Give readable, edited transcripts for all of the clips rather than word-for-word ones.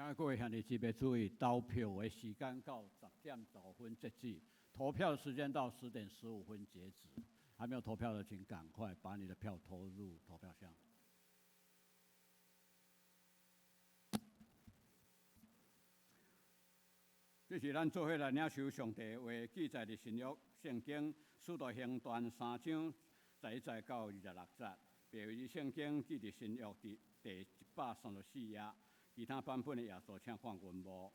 請各位兄弟姊妹注意，投票的時間到10點15分截止，投票時間到10點15分截止。還沒有投票的，請趕快把你的票投入投票箱。這是咱做伙來領受上帝話記載佇新約聖經使徒行傳三章11節到26節，白文聖經記佇新約佇第134頁。其他版本的耶穌請看銀幕。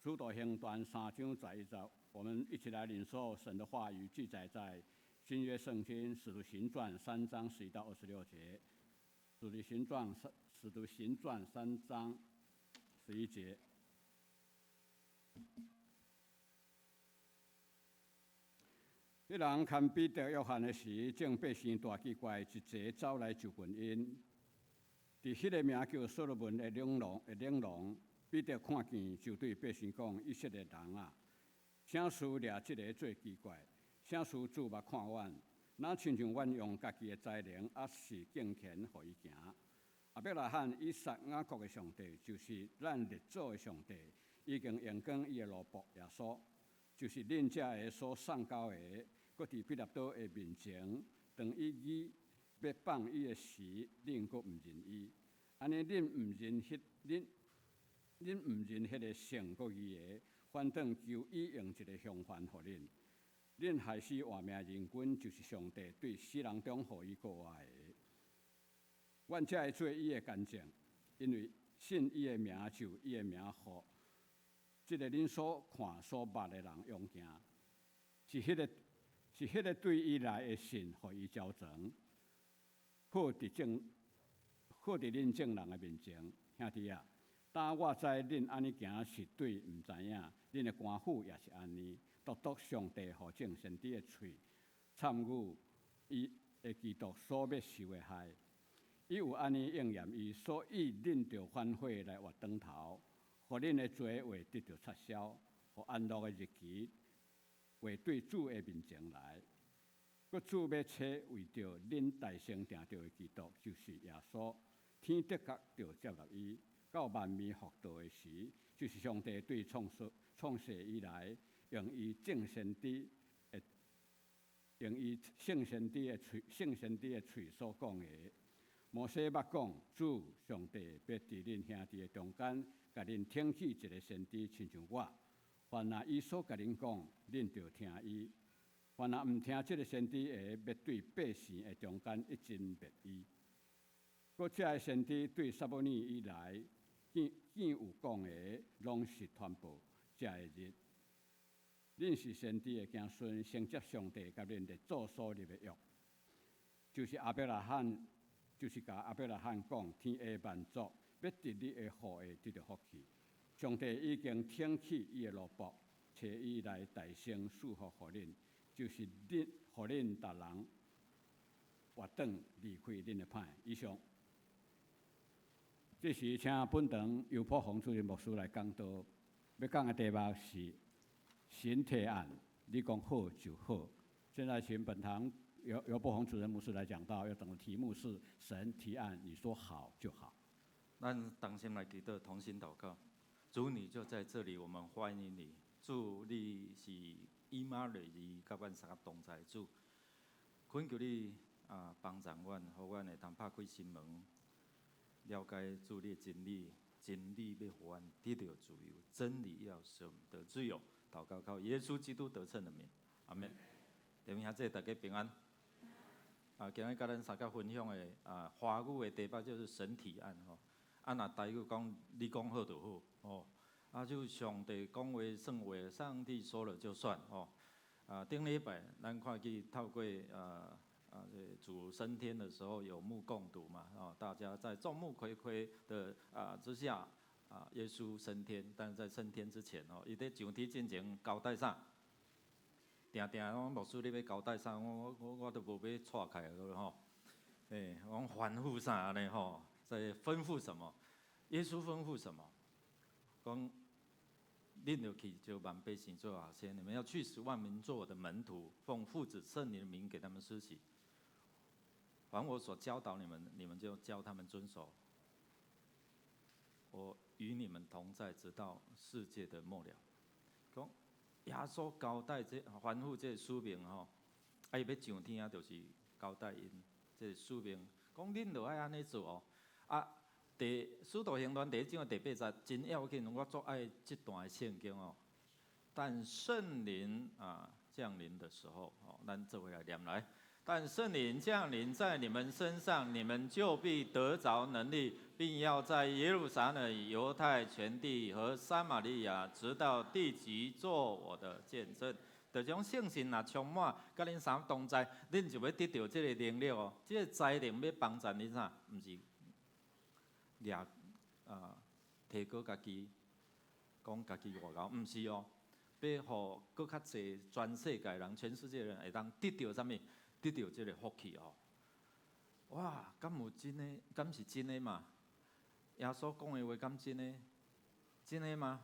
使徒行傳三章11節，我們一起來領受神的話語，記載在新約聖經使徒行傳三章11到26節。使徒行傳三使徒行傳三章11節。彼人牽彼得、約翰的時，眾百姓大奇怪，一齊走來就近𪜶。佇彼个名叫所羅門的廊的廊廊，彼得看見，就對百姓講：以色列人啊，啥事掠這个做奇怪？啥事注目看阮？若親像阮用家己的才能，抑是敬虔予伊行？亞伯拉罕、以撒、雅各的上帝，就是咱列祖的上帝，已經榮光伊的奴僕耶穌，就是恁遮个所送交的，閣佇彼拉多的面前，當伊議欲放伊的時，恁閣毋認伊。按呢，恁毋認彼恁恁毋認彼个聖閣義的，反轉求伊用一个凶犯予恁。恁害死活命仁君，就是上帝對死人中予伊復活的。阮才會做伊的見證，因為信伊的名，就伊的名予這个恁所看所捌的人勇行，是彼个是彼个對伊來的信，予伊招成，好佇眾好佇恁眾人的面前，兄弟啊！當我知恁按呢行是對，毋知影，恁的官府也是按呢，獨獨上帝予眾先知的喙參與伊的基督所欲受的害，伊有按呢應驗伊，所以恁著反悔來活轉頭，予恁的罪會得著擦消，予安樂的日期會對主的面前來。閣主欲差為著恁代先定著的基督，就是耶穌，天的確著接納伊，到萬民復道的時，就是上帝對創世創世以來，用伊眾先知的，用伊聖先知的喙聖先知的喙所講的。摩西捌講，主上帝欲佇恁兄弟的中間，共恁挺起一个先知，親像我。凡若伊所共恁講，恁著聽伊。凡若毋聽這个先知的，欲對百姓的中間一盡滅伊。閣這个先知對撒母耳以來，見見有講的，攏是傳報這个日。恁是先知的子孫，承接上帝佮恁列祖所立的約，就是亞伯拉罕，就是共亞伯拉罕講，天下萬族欲佇你的後裔得著福氣。上帝已經挺起伊的奴僕，差伊來代先賜福予恁，就是恁，予恁逐人活轉離開恁的歹。以上，這時請本堂尤破宏主任牧師來講道，欲講的題目是神提案，你講好就好。現在請本堂尤尤破宏主任牧師來講道，要講的題目是神提案，你說好就好。咱同心來祈禱，同心禱告。主，你就在這裡，我們歡迎你。主，你是以馬內利，佮阮三个同在。主，懇求你啊，幫助阮，予阮會當拍開心門，了解主你的真理，真理欲予阮得著自由，真理要使我們得自由。禱告靠耶穌基督得勝的名，阿門。弟兄姊妹，大家平安。啊，今日佮咱三個分享的啊，華語的題目就是神提案吼。啊，若台語講，你講好就好，吼。啊，就上帝講話算話，上帝說了就算，吼。啊，頂禮拜咱看見透過啊啊，這主升天的時候有目共睹嘛，哦，大家在眾目睽睽的啊之下，啊，耶穌升天，但是在升天之前哦，伊佇上天進前交代啥？定定講牧師你欲交代啥？我我我都無欲掣開來吼。欸，我講吩咐啥按呢吼？在吩咐什麼？耶穌吩咐什麼？講恁著去召萬百姓做學生，你們要去使萬民做我的門徒，奉父子聖靈的名給他們施洗。凡我所教導你們，你們就教他們遵守。我與你們同在，直到世界的末了。講耶穌交代這吩咐這個使命吼，啊伊欲上天啊，就是交代𪜶這個使命，講恁著愛按呢做哦。啊，第使徒行傳第一章第八節真要緊，我足愛這段的聖經哦。但聖靈啊降臨的時候，哦，咱做伙來念來。但聖靈降臨在你們身上，你們就必得著能力，並要在耶路撒冷、猶太全地和撒瑪利亞，直到地極做我的見證。就將聖神若充滿，佮恁三同在，恁就欲得著這个能力哦。這个才能欲幫助恁啥？毋是掠啊，提高家己，講家己偌𠢕，毋是哦，欲予閣較濟全世界人、全世界人會當得著啥物？得著這个福氣哦。哇，敢有真的？敢是真的嘛？耶穌講的話敢真的？真的嗎？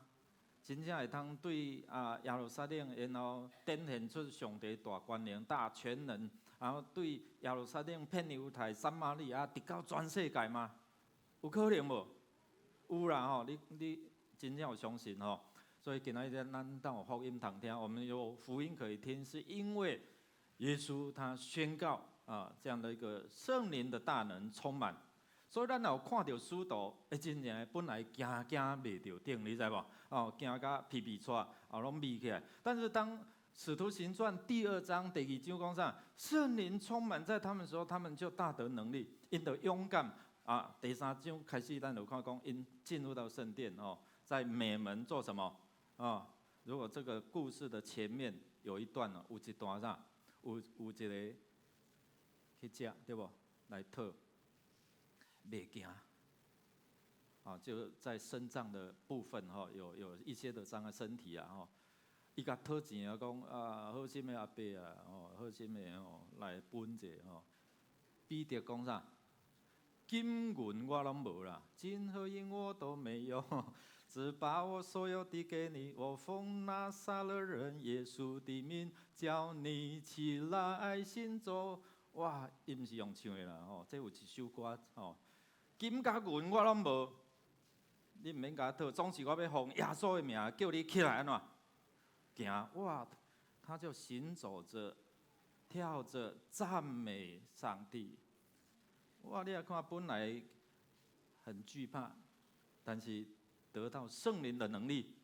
真正會通對啊耶路撒冷，然後展現出上帝大權能、大全能，然後對耶路撒冷、遍猶太、撒瑪利亞，直到全世界嗎？有可能無？有啦吼！你真正有相信吼？所以今仔日咱當有福音通聽，我們有福音可以聽，是因為耶穌他宣告啊，這樣的一個聖靈的大能充滿。所以咱若有看著使徒，欸，真正本來驚驚袂著頂，你知無？哦，驚甲皮皮剉，哦，攏覕起來。但是當使徒行傳第二章第二章講啥？聖靈充滿在他們時候，他們就大得能力，𪜶就勇敢。啊，第三章開始，咱就看講𪜶進入到聖殿哦，在美門做什麼？啊，如果這個故事的前面有一段哦，有一段啥？有一个去食對無？來討。袂驚，啊，就在身障的部分吼，有一些的障礙身體啊吼，伊共討錢啊，講啊好心的阿伯啊，吼好心的吼來分者吼。彼得講啥？金銀我攏無啦，金和銀我都沒有，只把我所有的給你。我奉拿撒勒人耶穌的名，叫你起來行走。哇！伊毋是用唱的啦，吼，這有一首歌吼。金佮銀我攏無，你毋免共我討，總是我欲奉耶穌的名叫你起來按怎行？哇！他就行走著，跳著讚美上帝。哇！你來看，本來很懼怕，但是得到聖靈的能力，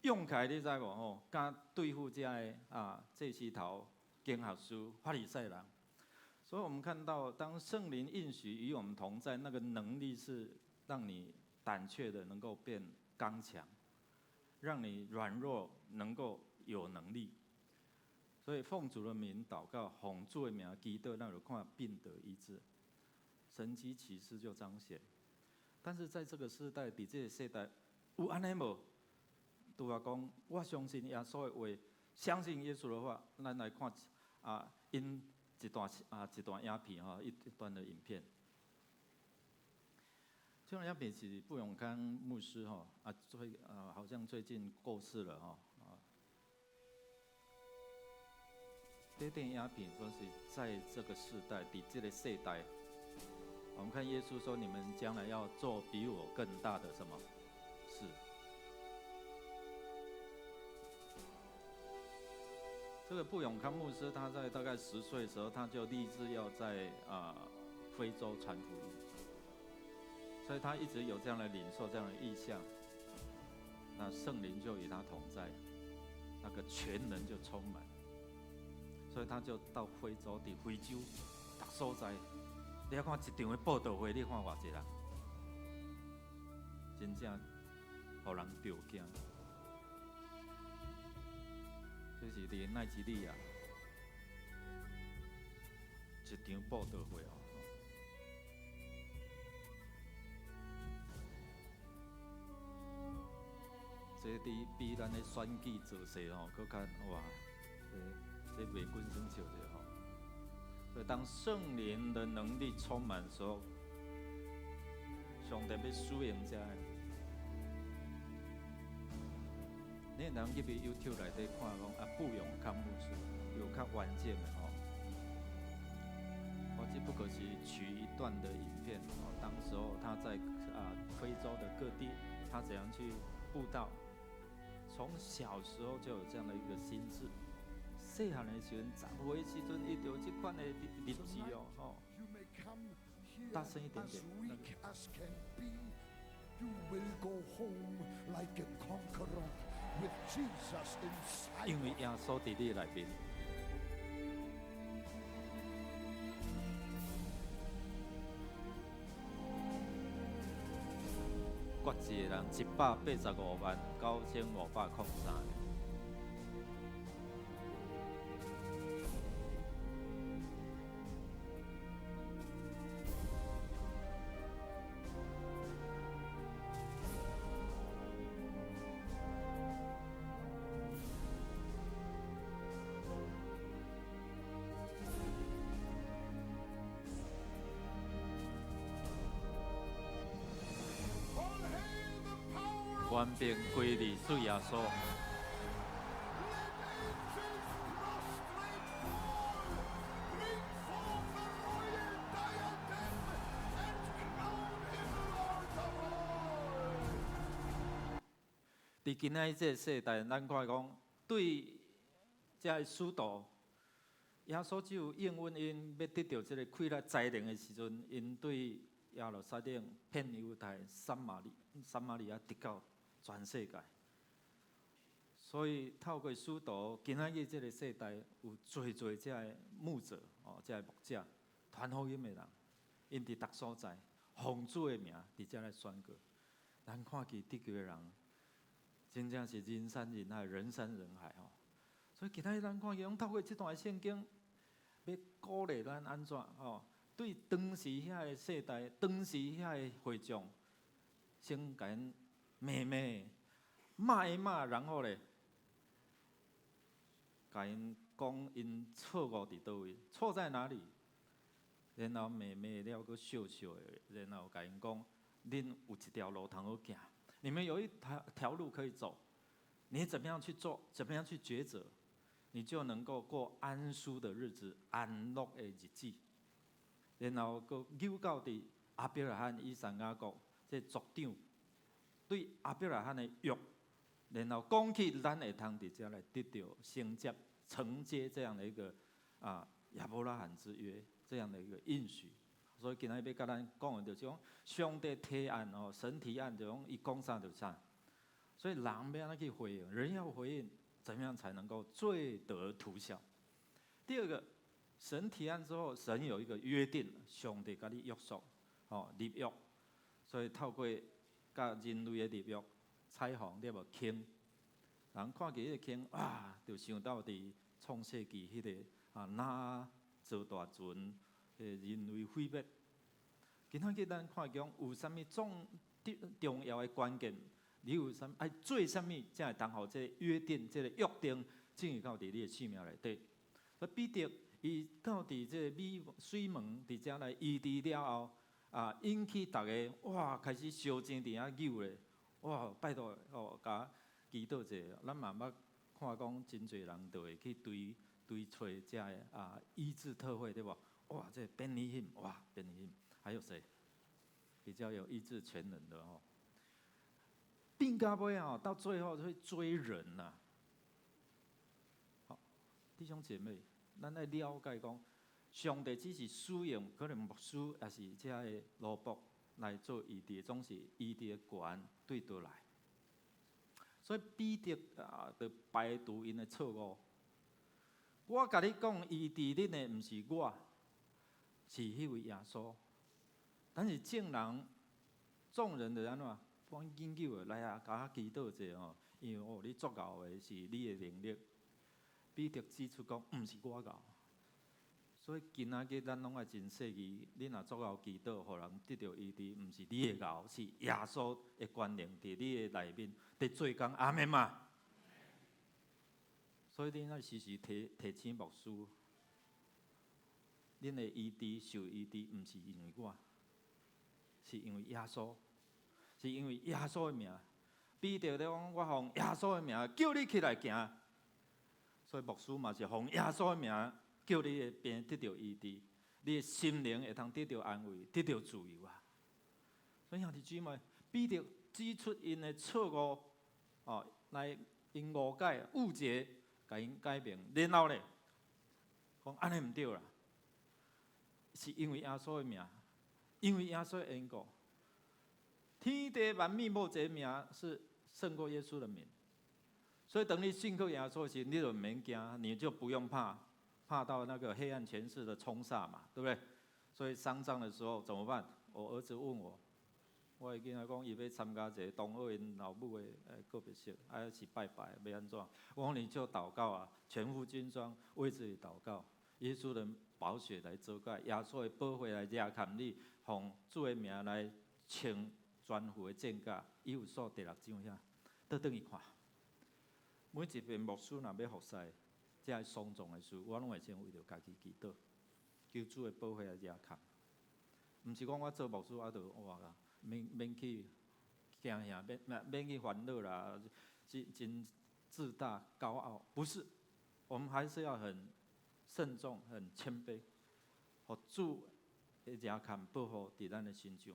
勇起來，你知無？吼，敢對付這个啊祭司頭、經學師、法利賽人。所以我們看到，當聖靈應許與我們同在，那個能力是讓你膽怯的能夠變剛強，讓你軟弱能夠有能力。所以奉主的名禱告，奉主的名祈禱，咱就看病得醫治，神蹟奇事就彰顯。但是在這個世代，佇這個世代，有按呢無？拄仔講，我相信耶穌的話，相信耶穌的話，咱來看啊，𪜶一段啊一段影片吼，一段的影片。這段影片是布永康牧師吼，啊最啊好像最近過世了吼啊。這段影片說是在這個世代，佇這個世代，我們看耶穌說：你們將來要做比我更大的什麼事？這個布永康牧師，他在大概10歲的時候，他就立志要在啊非洲傳福音，所以他一直有這樣的領受，這樣的異象。那聖靈就與他同在，那個全能就充滿，所以他就到非洲，佇非洲逐所在，你看一場的佈道會，你看偌濟人，真正予人著驚。這是佇奈及利亞一場佈道會哦。這佇比咱的選舉造勢吼，閣較哇，這袂滾耍笑者吼。所以當聖靈的能力充滿的時候，上帝欲使用這个。你會當入去 YouTube 內底看講啊，布永康牧師有較完整的吼。我只不過是取一段的影片哦，當時候他在啊非洲的各地他怎樣去佈道，從小時候就有這樣的一個心志。細漢的時陣，10歲時陣，伊就有這款的立志哦，吼。大聲一點點。那個。因為耶穌佇你內面。決志的人1,859,503個。權柄歸予主耶穌。佇今仔日這个世代，咱看講對這个使徒，耶穌只有應允𪜶欲得著這个氣力才能的時陣，𪜶對耶路撒冷、遍猶太、撒瑪利、撒瑪利亞，直到全世界。所以透過使徒，今仔日這个世代有濟濟這个牧者哦，這个牧者傳福音的人，𪜶佇逐所在，奉主的名佇遮來宣告。咱看見得救的人，真正是人山人海，人山人海吼。所以今仔日咱看見，透過這段聖經，欲鼓勵咱按怎吼？對當時遐个世代，當時遐个會眾，先共𪜶罵罵，罵一罵，然後咧，共𪜶講𪜶錯誤佇佗位，錯在哪裡？然後罵罵了，閣笑笑的，然後共𪜶講，恁有一條路通好行，你們有一條條路可以走，你怎麼樣去做，怎麼樣去抉擇，你就能夠過安舒的日子，安樂的日子。然後閣扭到佇亞伯拉罕、以撒、雅各這族長對亞伯拉罕的約，然後講起咱會通佇遮來得著承接、承接這樣的一個啊亞伯拉罕之約這樣的一個應許。所以今仔日欲共咱講的就是講，上帝提案哦，神提案就講伊講啥就啥。所以人欲按怎去回應？人要回應，怎麼樣才能夠最得圖效？第二個。神提案之後，神有一個約定，上帝共你約束，吼立約，所以透過佮人類的立約，彩虹對無？坑，人看見彼個坑，哇，就想到佇創世紀彼個啊，挪亞造大船，彼人類毀滅。今仔日咱看見有啥物重重要的關鍵？你有啥物愛做啥物，才會通予這個約定、這個約定進入到佇你的生命內底？所以彼得。伊到佇這個米水門佇遮來醫治了後，啊，引起逐家哇開始相爭佇遐扭咧，哇拜託哦，共祈禱者，咱嘛捌看講真濟人就會去追追揣遮个啊醫治特會對無？哇，這個 Benny Hinn，哇 Benny Hinn，還有誰比較有醫治權能的吼？變到尾吼，到最後會追人吶。好，弟兄姐妹。咱愛了解講，上帝只是使用可能牧師，抑是遮个奴僕來做醫治，總是醫治的權對佗來。所以彼得啊，就排除𪜶的錯誤。我共你講，醫治恁的毋是我，是彼位耶穌。但是眾人，眾人就按怎？趕緊救的來啊，共我祈禱者吼，因為哦，你足𠢕的是你的能力。彼得指出講，毋是我𠢕，所以今仔日咱攏愛真細膩。你若足𠢕祈禱，予人得著醫治，毋是你的𠢕，是耶穌的權能佇你的內面佇做工。阿們嗎？所以恁愛時時提提醒牧師，恁的醫治受醫治，毋是因為我，是因為耶穌，是因為耶穌的名。彼得咧講，我奉耶穌的名叫你起來行。所以牧師嘛是奉耶穌的名，叫你的病得著醫治，你的心靈會通得著安慰，得著自由啊！所以兄弟姊妹，彼得指出𪜶的錯誤，哦，來𪜶誤解、誤解，共𪜶解明，然後咧，講按呢毋對啦，是因為耶穌的名，因為耶穌的緣故，天地萬物無一个名是勝過耶穌的名，所以當你信靠耶穌時，你就毋免驚，你就不用怕，怕到那個黑暗權勢的衝煞嘛，對不對？所以喪葬的時候怎麼辦？我兒子問我，我的囡仔講，伊欲參加一个同學𪜶老母的告別式，啊是拜拜，欲按怎？我講你就禱告啊，全副軍裝為自己禱告，耶穌的寶血來遮蓋，耶穌的寶血來遮蓋你，奉主的名來穿全副的戰甲。以弗所第六章遐，倒轉去看。每一遍牧師若欲服侍，這个喪葬的事，我攏會先為著家己祈禱，求主的寶血來遮蓋。毋是講我做牧師啊，就哇免免去驚嚇，免免免去煩惱啦，真真自大高傲，不是，我們還是要很慎重、很謙卑，予主的遮蓋保護佇咱的身上。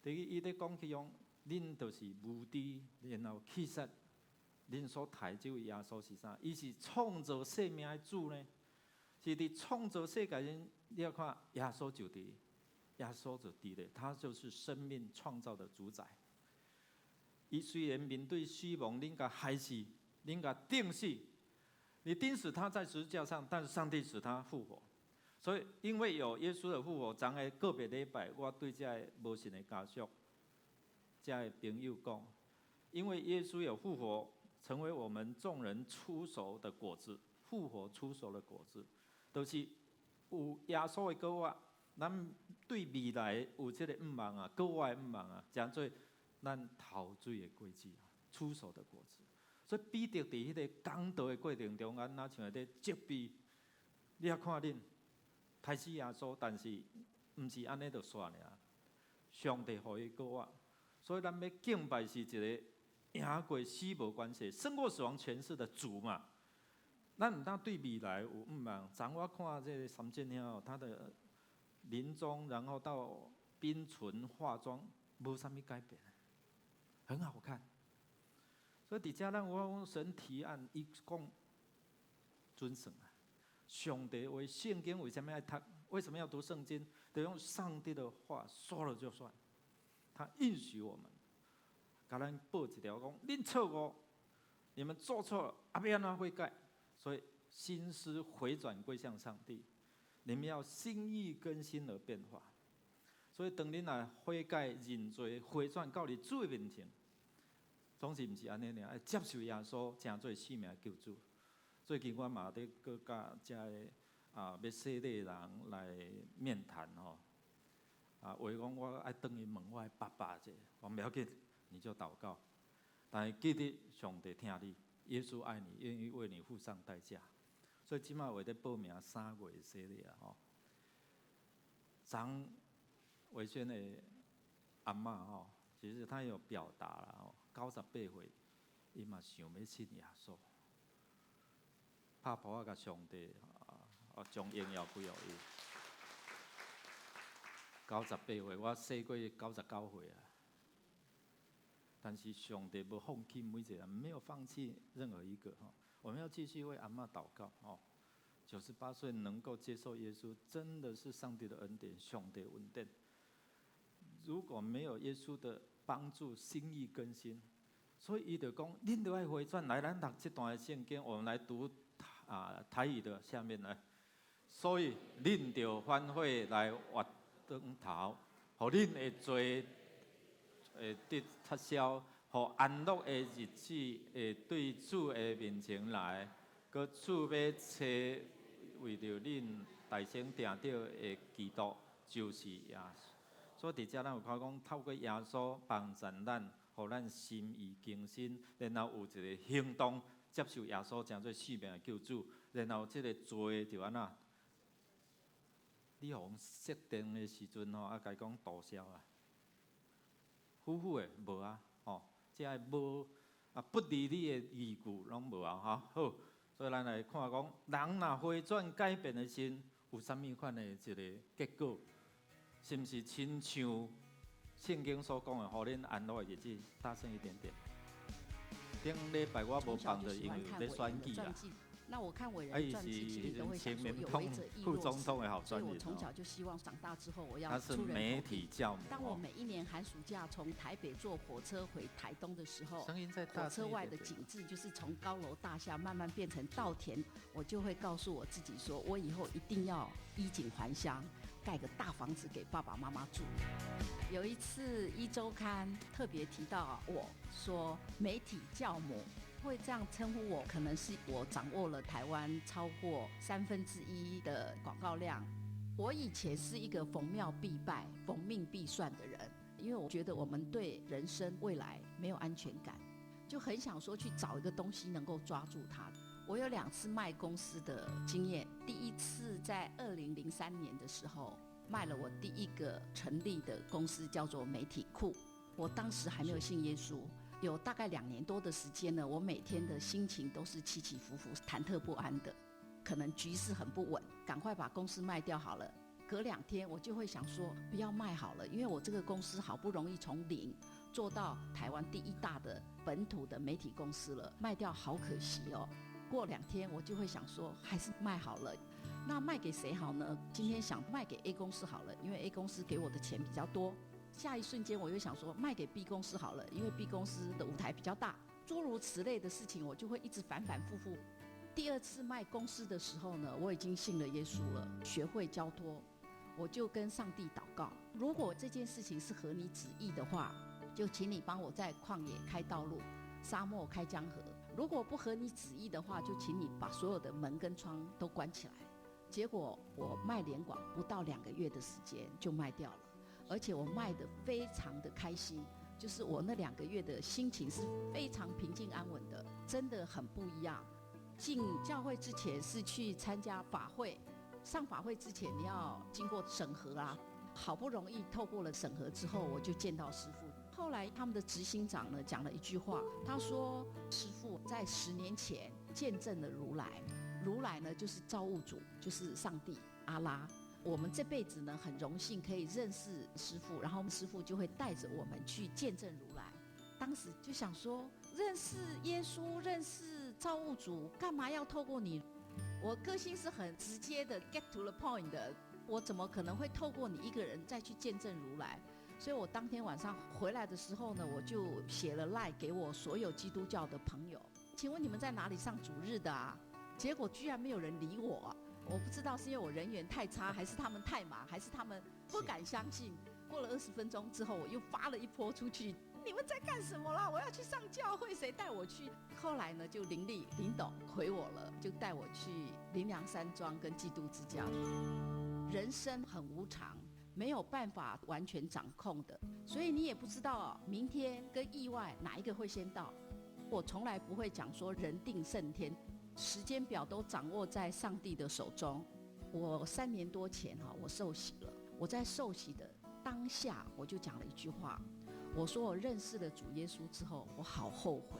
第二，伊咧講起講，恁就是無知，然後其實恁所刣這位耶穌是啥？伊是創造生命的主呢，是佇創造世界陣，你要看耶穌就佇，耶穌就佇咧，他就是生命創造的主宰。伊雖然面對死亡，恁共害死，恁共釘死，你釘死他在十字架上，但是上帝使他復活。所以，因為有耶穌的復活，昨个告別禮拜，我對這个無信的家屬、這个朋友講，因為耶穌有復活，成為我們眾人初熟的果子，復活初熟的果子，就是有耶穌的復活，咱對未來有這个向望啊，復活的向望啊，成做咱頭水的果子，初熟的果子。所以彼得佇彼个講道的過程中間，若像咧責備，你也看恁刣死耶穌，但是毋是按呢就煞爾。上帝予伊復活，所以咱欲敬拜是一个贏過死無關係、勝過死亡權勢的主嘛。咱毋當對未來有向望。昨我看這个三進兄，他的臨終，然後到檳唇化妝，無啥物改變，很好看。所以佇遮咱有講神提案，伊講遵守啊。上帝話聖經為啥物愛讀？為什麼要讀聖經？得用上帝的話說了就算，他應許我們，共咱報一條講，恁錯誤，你們做錯了，啊欲按怎悔改？所以心思回轉歸向上帝，你們要心意更新而變化。所以當恁若悔改認罪回轉到你主的面前，總是毋是按呢爾，愛接受耶穌成做生命救主。最近我嘛佇閣佮遮个欲洗禮的人來面談吼，啊，話講我愛轉去問我的爸爸者，我毋要緊，你就禱告。但是記得上帝疼你，耶穌愛你，願意為你付上代價。所以這擺有咧報名3月洗禮啊吼。張維軒的阿嬤吼，其實她有表達啦吼，98歲，伊嘛想欲信耶穌。拍噗仔共上帝啊，將榮耀歸予伊。98歲，我細過99歲啊。但是上帝無放棄每一個人，沒有放棄任何一個吼。我們要繼續為阿嬤禱告哦。98歲能夠接受耶穌，真的是上帝的恩典，上帝恩典。如果沒有耶穌的幫助，心意更新，所以伊就講，恁都愛回轉來，咱讀這段的聖經，我們來讀啊台語的下面來。所以恁著反悔來回轉頭，予恁的罪會得撤銷，予安樂的日子會對主的面前來，閣主欲差為著恁代先定著的基督，就是耶穌。所以佇遮咱有看講，透過耶穌幫助咱，予咱心意更新，然後有一个行動，接受耶穌成做生命的救主，然後這个罪就按怎？你予人設定的時陣吼，啊，共伊講塗銷啊，呼呼的無啊，吼，這个無啊不利你的字句攏無啊，吼好，所以咱來看講，人若回轉改變的時，有啥物款的一个結果？是毋是親像聖經所講的，予恁安樂的日子，大聲一點點。頂禮拜我無放著，因為咧選舉啦。那我看偉人傳記，其實都會想說有為者亦若是。所以我從小就希望長大之後我要出人頭地。當我每一年寒暑假從台北坐火車回台東的時候，火車外的景致就是從高樓大廈慢慢變成稻田，我就會告訴我自己說，我以後一定要衣錦還鄉，蓋個大房子給爸爸媽媽住。有一次，一週刊特別提到我說媒體教母。會這樣稱呼我，可能是我掌握了台灣超過1/3的廣告量。我以前是一個逢廟必拜、逢命必算的人，因為我覺得我們對人生未來沒有安全感，就很想說去找一個東西能夠抓住它。我有兩次賣公司的經驗，第一次在2003年的時候賣了我第一個成立的公司，叫做媒體庫。我當時還沒有信耶穌。有大概2年多的時間呢，我每天的心情都是起起伏伏、忐忑不安的，可能局勢很不穩，趕快把公司賣掉好了。隔2天我就會想說，不要賣好了，因為我這個公司好不容易從零做到台灣第一大的本土的媒體公司了，賣掉好可惜哦。過2天我就會想說，還是賣好了。那賣給誰好呢？今天想賣給 A 公司好了，因為 A 公司給我的錢比較多。下一瞬間我又想說賣給 B 公司好了，因為 B 公司的舞台比較大。諸如此類的事情，我就會一直反反复复。第二次賣公司的時候呢，我已經信了耶穌了，學會交託，我就跟上帝禱告：如果這件事情是合你旨意的話，就請你幫我在曠野開道路，沙漠開江河；如果不合你旨意的話，就請你把所有的門跟窗都關起來。結果我賣聯廣不到2個月的時間就賣掉了。而且我賣得非常的開心，就是我那2個月的心情是非常平靜安穩的，真的很不一樣。進教會之前是去參加法會，上法會之前你要經過審核啊，好不容易透過了審核之後，我就見到師父。後來他們的執行長呢講了一句話，他說：師父在10年前見證了如來，如來呢就是造物主，就是上帝阿拉。我們這輩子呢，很榮幸可以認識師父，然後師父就會帶着我們去見證如來。當時就想說，認識耶穌，認識造物主，幹嘛要透過你？我個性是很直接的，get to the point 的，我怎麼可能會透過你一個人再去見證如來？所以我當天晚上回來的時候呢，我就寫了 LINE 給我所有基督教的朋友，請問你們在哪裡上主日的啊？結果居然沒有人理我。我不知道是因為我人緣太差，還是他們太忙，還是他們不敢相信。過了20分鐘之後，我又發了一波出去，你們在幹什麼啦？我要去上教會，誰帶我去？後來呢，就林立林董回我了，就帶我去林良山莊跟基督之家。人生很無常，沒有辦法完全掌控的，所以你也不知道明天跟意外哪一個會先到。我從來不會講說人定勝天。時間表都掌握在上帝的手中。我3年多前哈，我受洗了。我在受洗的當下，我就講了一句話，我說我認識了主耶穌之後，我好後悔，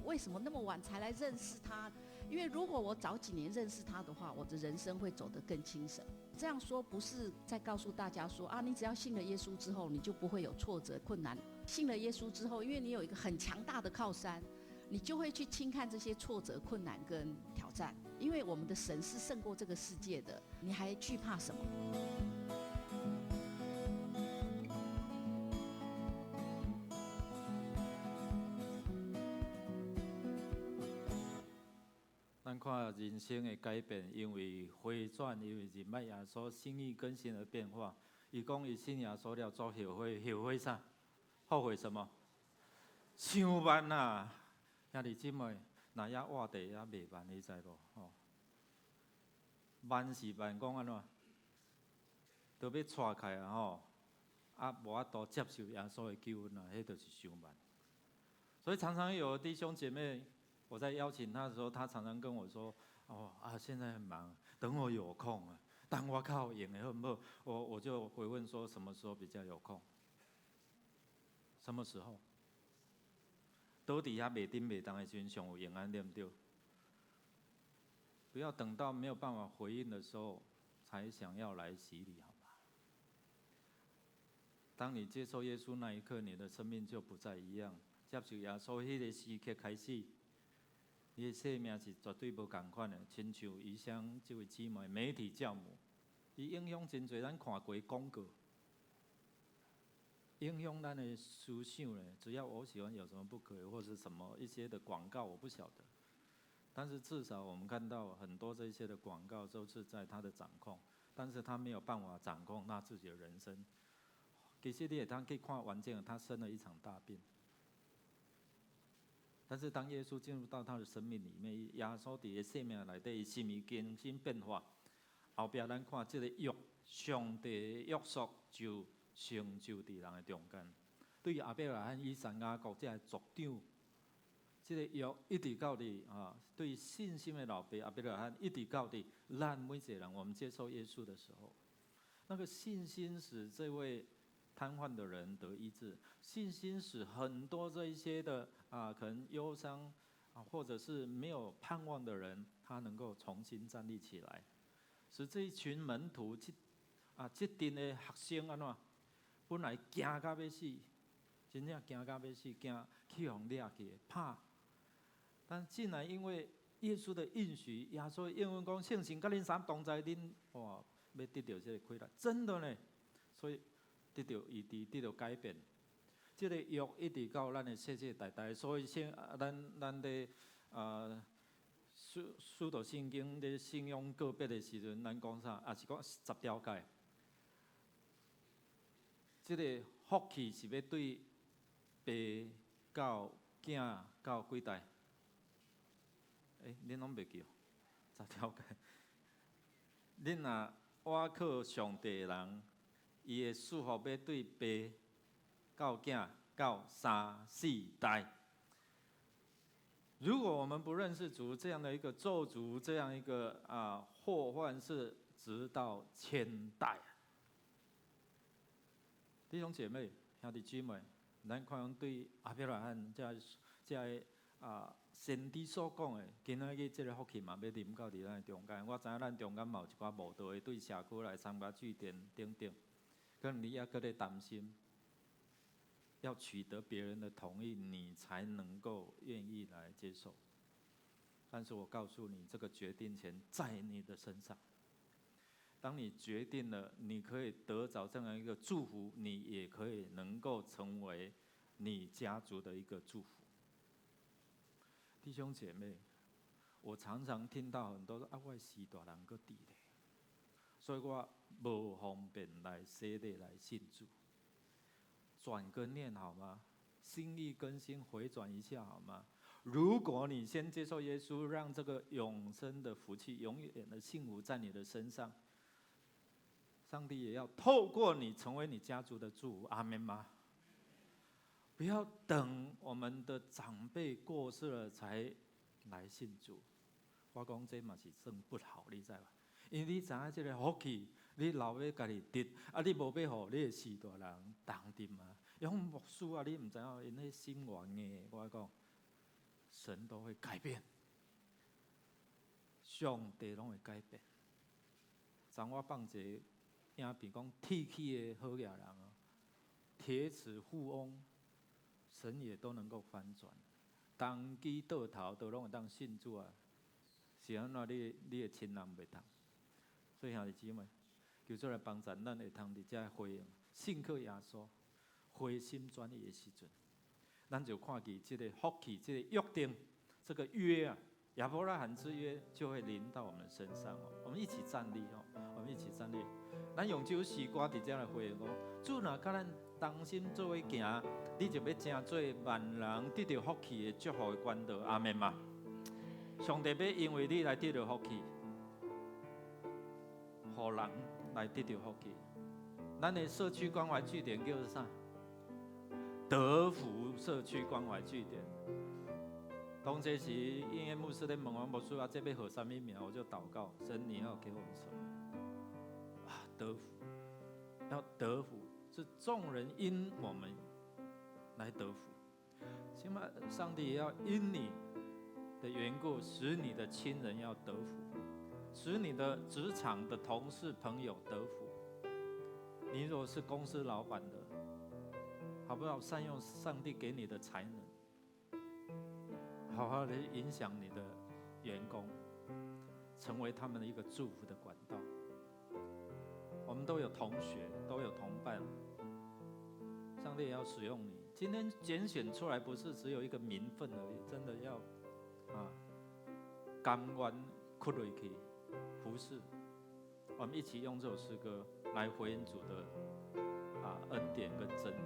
為什麼那麼晚才來認識他？因為如果我早幾年認識他的話，我的人生會走得更輕省。這樣說不是在告訴大家說啊，你只要信了耶穌之後，你就不會有挫折困難。信了耶穌之後，因為你有一個很強大的靠山。你就會去輕看這些挫折、困難跟挑戰，因為我們的神是勝過這個世界的，你還懼怕什麼？咱看人生的改變，因為回轉，因為認捌耶穌，心意更新而變化。伊講伊信耶穌了，做後悔，後悔啥？後悔什麼？傷慢啊！兄弟姊妹，若猶活地猶袂慢，你知無？吼，慢是慢，講按怎？都欲掣開啊！吼，啊，無法度接受耶穌的救恩啊，彼就是傷慢。所以常常有弟兄姐妹，我在邀請他的時候，他常常跟我說：哦啊，現在很忙，等我有空啊，等我較有閒的好毋好？我就回問說，什麼時候比較有空？什麼時候？倒佇遐袂振袂動的時陣，上有閒按呢，對毋對？不要等到沒有辦法回應的時候，才想要來洗禮，好嗎？當你接受耶穌那一刻，你的生命就不再一樣。接受耶穌彼个時刻開始，你的生命是絕對無仝款的。親像余香這位姊妹，媒體教母，伊影響真濟，咱看過廣告，影響咱的思想咧。只要我喜歡，有什麼不可以，或是什麼一些的廣告，我不曉得。但是至少我們看到很多這些的廣告都是在他的掌控，但是他沒有辦法掌控他自己的人生。其實你會當去看完整，他生了一場大病。但是當耶穌進入到他的生命裡面，耶穌佇伊生命內底，伊心意更新變化。後壁咱看這個約，上帝的約束就成就佇人的中間。對亞伯拉罕、以撒、雅各這个族長，這個約一直到佇啊，對信心的老爸亞伯拉罕，一直到佇咱每一個人，我們接受耶穌的時候，那個信心使這位癱瘓的人得醫治，信心使很多這一些的啊，可能憂傷啊，或者是沒有盼望的人，他能夠重新站立起來，使這一群門徒這啊這陣的學生按怎，本來驚甲欲死，真正驚甲欲死，驚去予掠去，怕。但竟然因為耶穌的應許，耶穌應允講聖神佮恁三同在，恁哇欲得著這個氣力，真的呢，所以得著醫治，得著改變。這個約一直到咱的世世代代，所以先咱咱咧啊，使徒信經咧信仰告別的時陣，咱講啥？也是講十條誡。這個福氣是欲對爸到囝到幾代？欸，恁攏袂記哦？十條誡。恁若倚靠上帝的人，伊的祝福欲對爸到囝到三四代。如果我們不認識主，這樣的一個咒詛，這樣一個啊禍患是直到千代。弟兄姐妹、兄弟姊妹，咱看對亞伯拉罕這這个啊先知所講的，今仔日這個福氣嘛欲臨到佇咱的中間。我知影咱中間嘛有一寡慕道的對社區來參加據點等等，可能你猶閣咧擔心，要取得別人的同意，你才能夠願意來接受。但是我告訴你，這個決定權在你的身上。當你決定了，你可以得著這樣一個祝福，你也可以能夠成為你家族的一個祝福。弟兄姐妹，我常常聽到很多說啊，我序大人閣佇咧，所以我無方便來洗禮來信主。轉個念好嗎？心意更新，回轉一下好嗎？如果你先接受耶穌，讓這個永生的福氣、永遠的幸福在你的身上，上帝也要透過你成為你家族的祝福。阿們嗎？不要等我們的長輩過世了才來信主。我講這嘛是算不好，你知無？因為你知影這個福氣，你留欲家己得，啊，你無欲予你的序大人同得嗎？用牧師啊，你毋知影𪜶彼心偌硬，我講，神都會改變，上帝攏會改變。昨我放一個影片，講鐵齒的好額人哦，鐵齒富翁，神也都能夠翻轉。當機倒頭都攏會當信主啊，是按怎你你的親人袂當？所以兄弟姊妹，求主來幫助咱會通佇遮回應，信靠耶穌，回心轉意的時陣，咱就看見這個福氣、這個約定、這個約啊，亞伯拉罕之約就會臨到我們身上哦。我們一起站立哦，我們一起站立。咱用這首詩歌佇遮來回應講，主若佮咱同心做伙行，你就欲成做萬人得著福氣的祝福的管道。阿們嗎？上帝欲因為你來得著福氣，予人來得著福氣。咱的社區關懷據點叫做啥？德福社區關懷據點。當這時，因為牧師咧問我牧師啊，這欲號啥物名？我就禱告，神你要給我們什麼？啊，德福，要得福，是眾人因我們來得福。起碼上帝也要因你的緣故，使你的親人要得福，使你的職場的同事朋友得福。你如果是公司老闆的，好不好？善用上帝給你的才能，好好的影響你的員工，成為他們的一個祝福的管道。我們都有同學，都有同伴，上帝也要使用你。今天揀選出來，不是只有一個名分而已，真的要甘願屈落去服侍。我們一起用這首詩歌來回應主的恩典跟真理。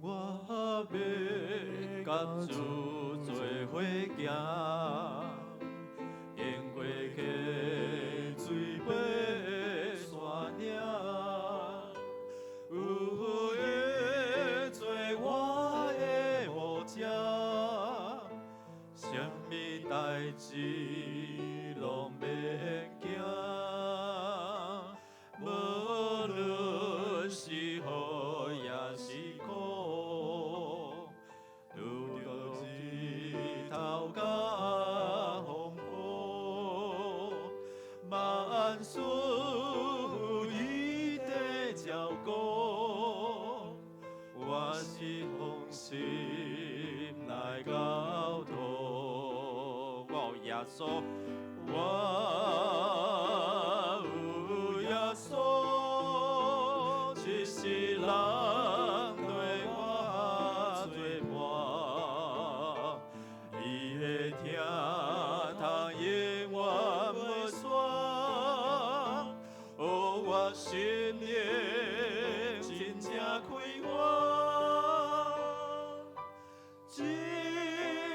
我欲佮主做伙行，行過溪水爬山嶺，有伊做我的牧者，啥物代誌攏免驚，無論是好抑是苦，拄著日頭佮風雨，萬事有伊在照顧，我是放心來交託。我有耶穌，我有耶穌，一世人綴我做伴，伊的疼痛永遠袂散，予我心靈真正快活。一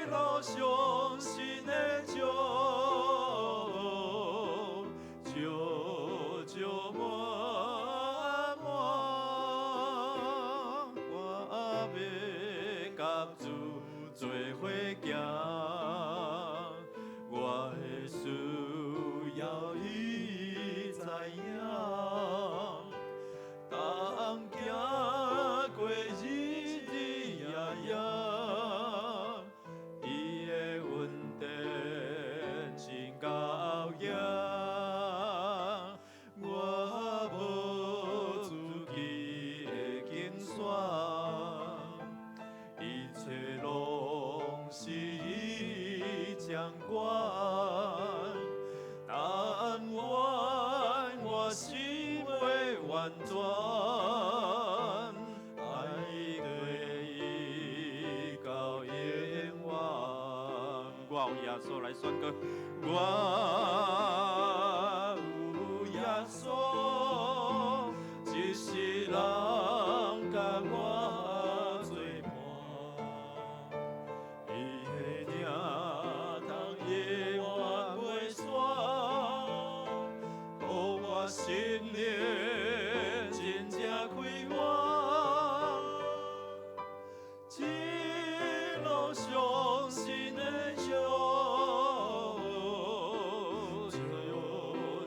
路上神的祝福，照照滿滿，我欲佮主做伙行，我的需要伊知影，同行過日日夜夜，伊的恩典真厚行，我無自己的揀選，一切攏是伊掌管，但願我心袂婉轉，愛綴伊到永遠。我有耶穌來宣告，我有耶穌，一世人佮我做伴，伊的疼痛永遠袂散，予我心靈真正快活。一路上神的祝福，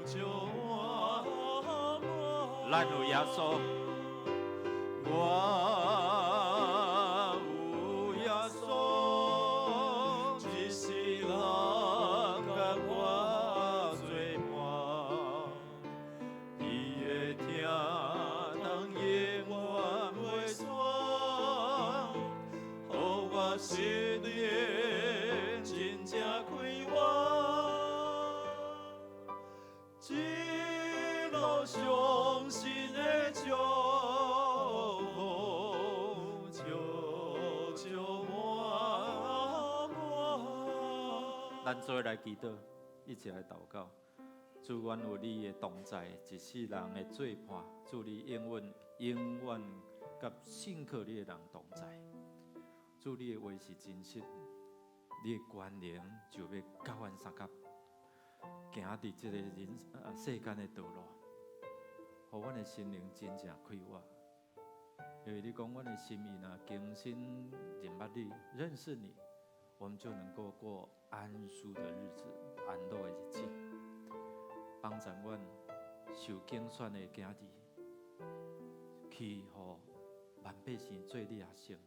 照滿滿。咱有耶穌，我有耶穌，一世人佮我做伴，伊的疼痛永遠袂散，予我心靈真正快活。一路上神的祝福，照照滿滿。咱做來祈禱，一起來禱告。主，願有你的同在，一世人的做伴。主，你永遠永遠佮信靠你的人同在。主，你的話是真實，你的權能就欲佮阮相佮行佇這個人世間的道路，予阮的心靈真正快活。因為你講，阮的心意若更新認捌你，認識你，我們就能夠過安舒的日子，安樂的日子。幫助阮受揀選的囝兒，去予萬百姓做你的學生，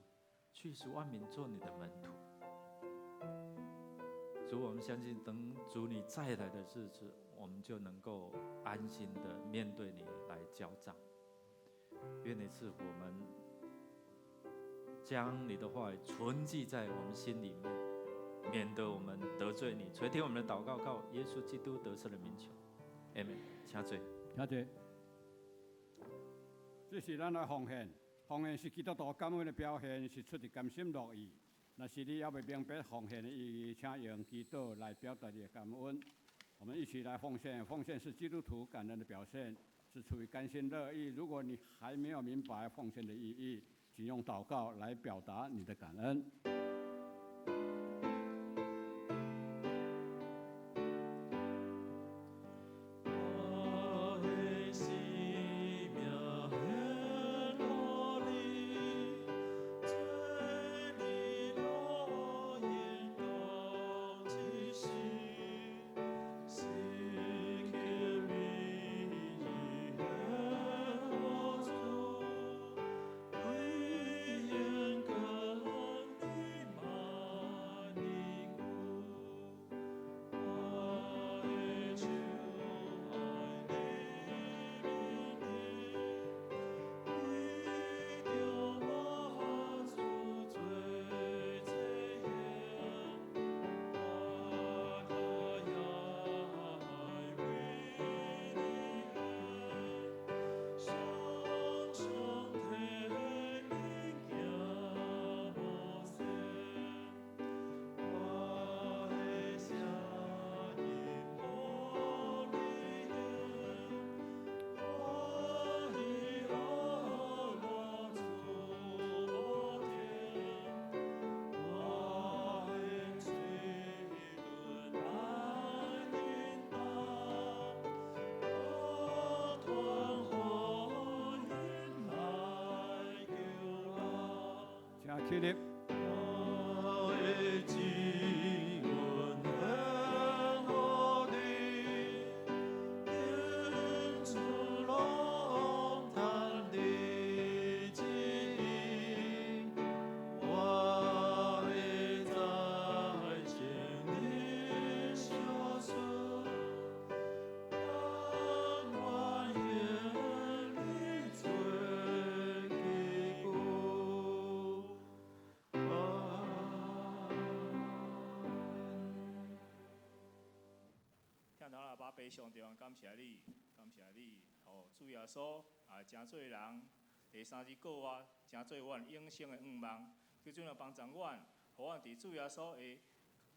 去使萬民做你的門徒。主，主，我們相信等主你再來的日子，我們就能夠安心的面對你來交賬。願你賜福我們，將你的話語存記在我們心裡面，免得我們得罪你。垂聽我們的禱告，靠耶穌基督得勝的名求，阿門。請坐，請坐。這是咱來奉獻，奉獻是基督徒感恩的表現，是出自甘心樂意。若是你猶未明白奉獻的意義，請用祈禱來表達你的感恩。我們一起來奉獻，奉獻是基督徒感恩的表現，是出於甘心樂意。如果你還沒有明白奉獻的意義，請用禱告來表達你的感恩。起立。上帝，感謝你，感謝你，予主耶穌啊，成做人，第三日復活，成做阮永生的盼望。求主來幫助阮，予阮佇主耶穌的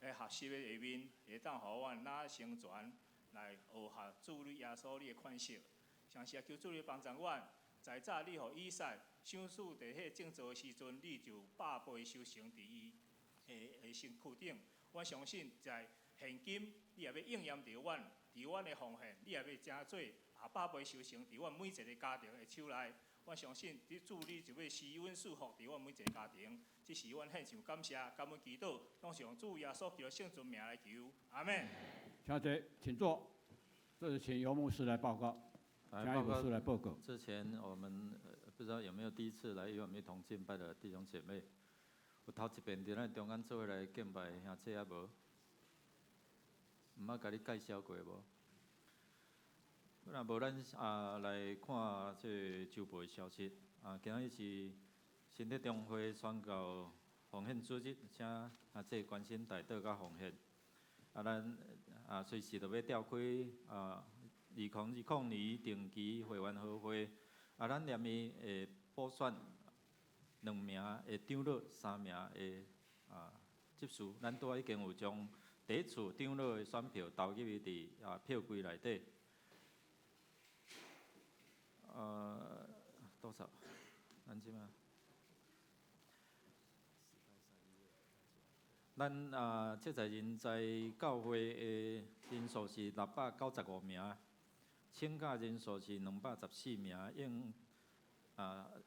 學習的下面，會當予阮若成全來學習主你耶穌你的款式。相信求主你幫助阮，在早你予以撒賞賜佇彼種做的時陣，你就百倍收成佇伊的身軀頂。我相信在現今，你也欲應驗著阮。佇阮的奉獻，你也欲成做啊百倍收成，佇阮每一个家庭的手內。我相信，佇主你就欲施恩賜福佇阮每一個家庭。這是阮獻上感謝、感恩祈禱，攏是用主耶穌基督聖尊名來求。阿門。請坐，請坐。這是請尤牧師來報告。來請尤牧師來報告。之前我們不知道有沒有第一次來與我們一同敬拜的弟兄姐妹，有頭一遍佇咱中間做伙來敬拜的兄弟啊無？毋捌共你介紹過無？若無咱啊來看這個週報的消息。啊，今仔日是新德中會宣告奉獻主日，請啊這個關心代禱佮奉獻。啊，咱啊隨時都欲召開啊2020年定期會員和會。啊，咱連面會補選兩名的長老，三名的啊執事。咱拄仔已經有將第一次長老的選票投入去佇啊票櫃內底。多少？咱這馬？咱啊，這在人在教會的人數是695名，請假人數是214名，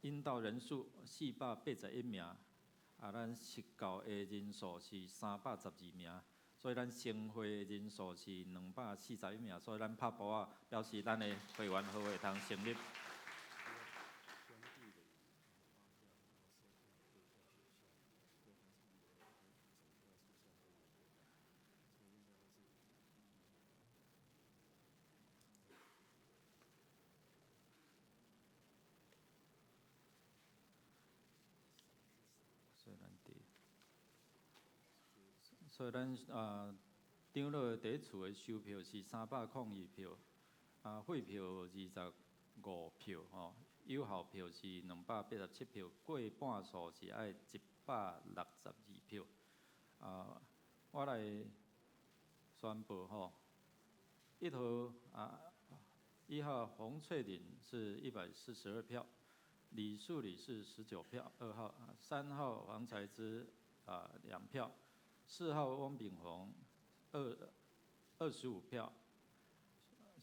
應到人數481名，啊，咱實教的人數是312名，所以咱成會的人數是241名，所以咱拍鼓仔表示咱的會員和會通成立。所以咱啊，長老第一次的收票是302票，啊，廢票25票吼，有效票是287票，過半數是愛162票。啊，我來宣布吼，一號啊，一號洪翠玲是142票，李樹理是19票，二號，三號黃才芝啊2票，4號翁炳宏25票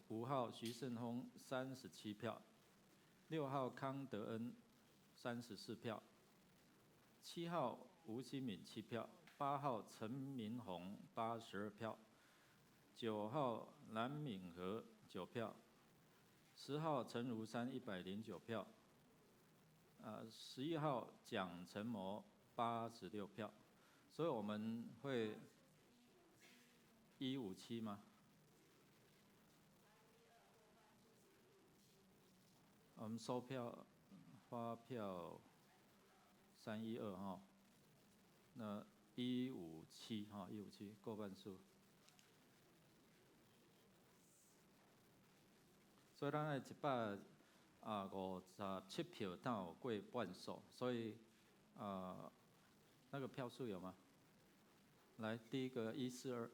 ，5號徐勝峰37票，6號康德恩34票，7號吳新敏7票，8號陳明宏82票，9號藍敏和9票，10號陳如山109票，11號蔣成模86票。所以我們會157嗎？我們收票發票312哈，那157哈，157過半數。所以咱愛157票，才有過半數，所以啊，那個票數有嗎？來，第一個142，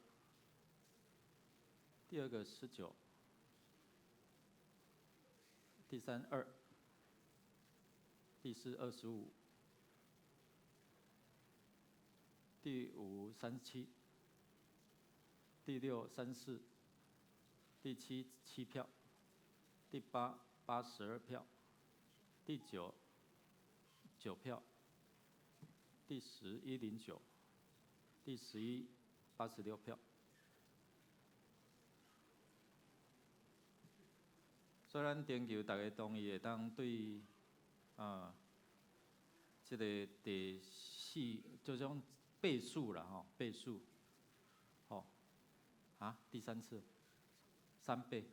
第二個19，第三2，第四25，第五37，第六34，第七7票，第八82票，第九9票，第十109。第11 86票，所以咱徵求大家同意，會當對啊，這個第四就種倍數啦吼，倍數，吼，啊，第三次，3倍，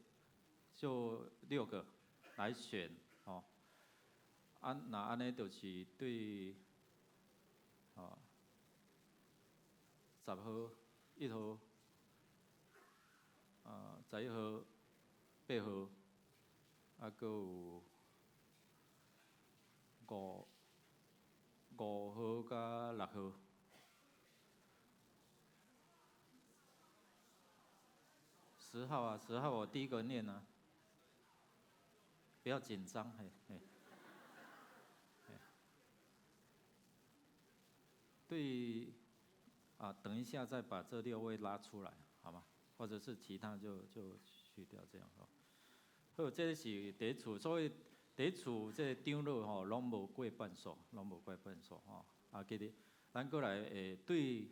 就6個來選，吼，啊，那按呢就是對，啊。10號、1號、啊，11號、8號，啊，閣有5號佮6號。10號啊，10號我第一個念啊，不要緊張，嘿，嘿。對。啊，等一下再把這6位拉出來，好嗎？或者是其他就去掉這樣吼。好，這是第一次，所以第一次這個長老吼，攏無過半數，攏無過半數吼。啊，記得咱閣來會對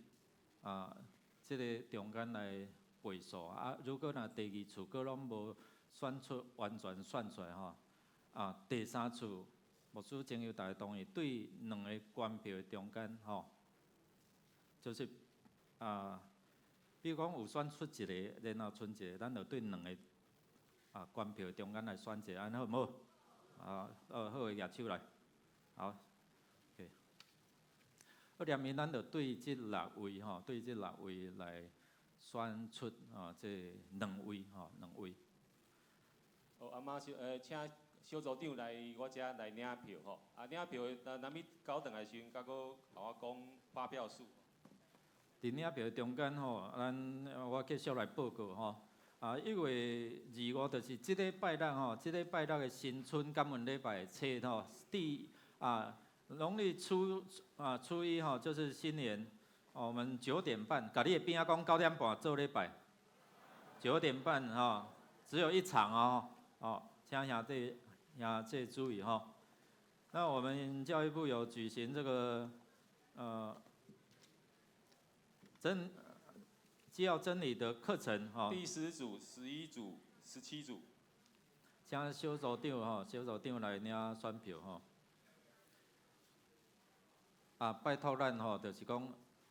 啊，這個中間來倍數啊。如果若第二次閣攏無選出，完全選出來吼，啊，第三次牧師徵求大家同意，對兩個關票的中間吼。就是啊，比如講有選出一個，然後剩一個，咱就對兩個啊關票中間來選一個，按呢好無？啊，好的舉手來，好，OK。好，連面咱就對這6位吼，對這6位來選出啊，這兩位吼，兩位。好，啊，馬上請小組長來我遮來領票吼，啊，領票的，咱們交轉來時陣，閣閣共我講發票數。佇領票中間吼，咱我繼續來報告吼。啊，1月25就是這禮拜六吼，這禮拜六的新春感恩禮拜初吼，第啊農曆初啊初一吼，就是新年。我們9點半，共你的邊仔講9點半做禮拜。9點半吼，只有一場哦，哦，請兄弟兄弟注意吼。那我們教育部有舉行這個真基要真理的課程吼。第10組、11組、17組。請小組長吼，小組長來領選票吼。啊，拜託咱吼，就是講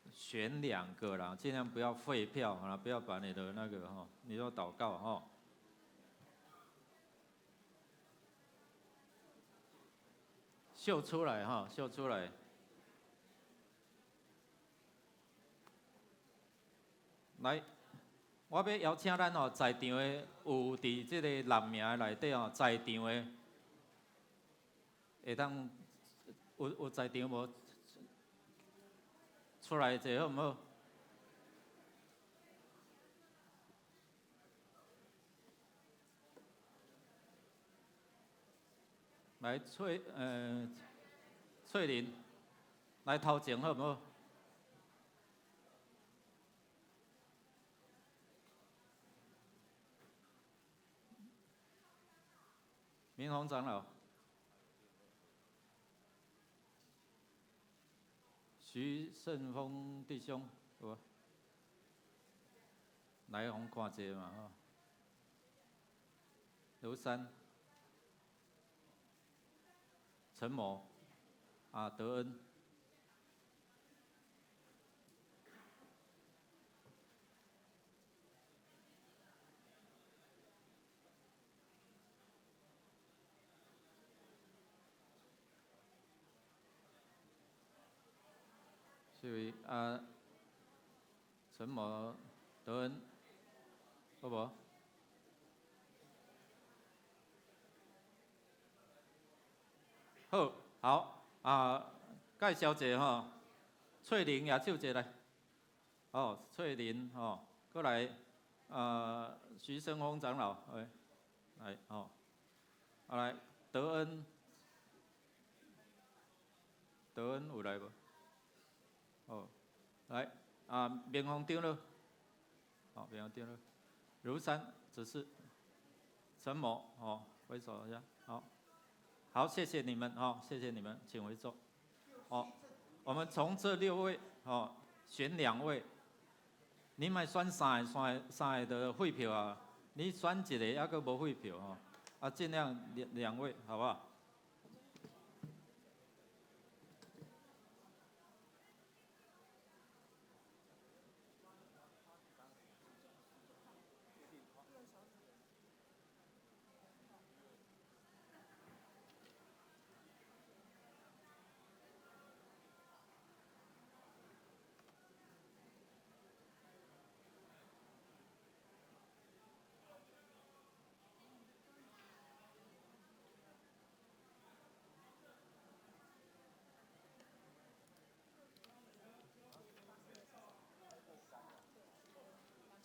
選2個啦，盡量不要廢票啊，不要把你的那個吼，你要禱告吼。秀出來哈，秀出來。來，我欲邀請咱吼在場的有佇這个人名的內底吼，在場的會當有在場無？出來者好毋好？來翠玲，來頭前好毋好？明宏長老，徐勝峰弟兄，有無？來，予看一下嘛吼。盧山，陳某，啊，德恩。這位啊，陳某德恩，好無？好，好啊，介紹者吼，翠玲舉手者來，哦，翠玲吼，過來，啊，徐勝峰長老，來，來，哦，啊來，德恩，德恩有來無？哦，來，啊，明宏長老，好，明宏長老，如山指示，陳某，哦，揮手一下，好，好，謝謝你們，哦，謝謝你們，請回座。哦，我們從這六位，哦，選兩位，你莫選三个，三個就廢票啊，你選一个猶閣無廢票吼，啊，盡量兩位，好不好？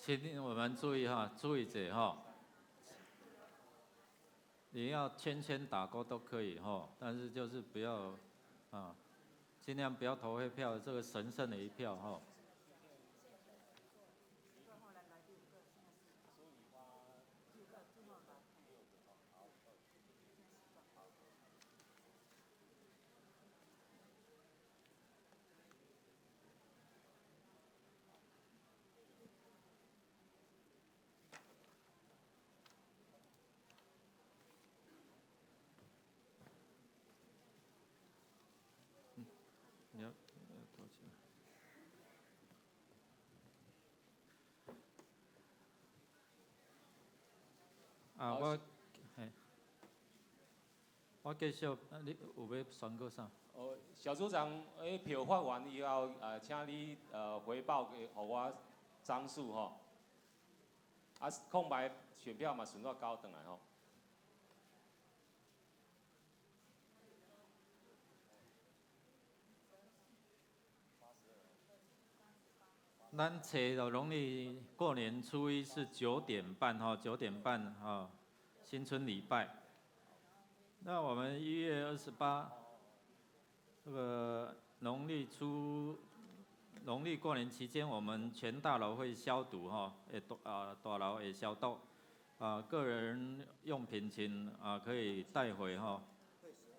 請我們注意哈，注意者哈，你要圈圈打勾都可以哈，但是就是不要啊，盡量不要投廢票，這個神聖的一票哈。你要多少？啊，我繼續，你有欲宣告啥？哦，小組長，票發完以後，請你回報給予我張數吼。啊，空白選票嘛，順煞交轉來吼。咱初就農曆過年初一是9點半哈，9點半哈，新春禮拜。那我們1月28，這個農曆過年期間，我們全大樓會消毒哈，大樓會消毒，啊，個人用品請啊可以帶回哈，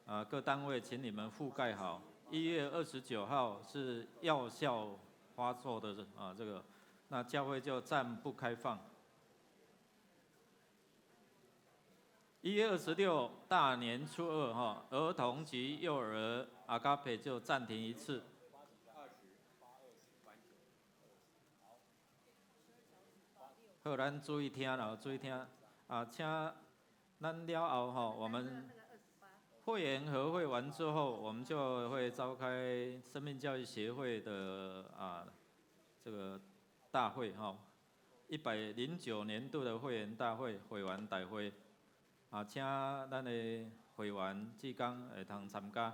啊，各單位請你們覆蓋好。1月29號是藥效發作的啊，這個，那教會就暫不開放。1月26大年初二哈，兒童及幼兒阿嘎培就暫停一次。好，咱注意聽啦，注意聽啊，請咱了後吼，我們會員和會完之後，我們就會召開生命教育協會的啊這個大會哈， 109年度的會員大會、會員大會，啊，請咱的會員志工會通參加。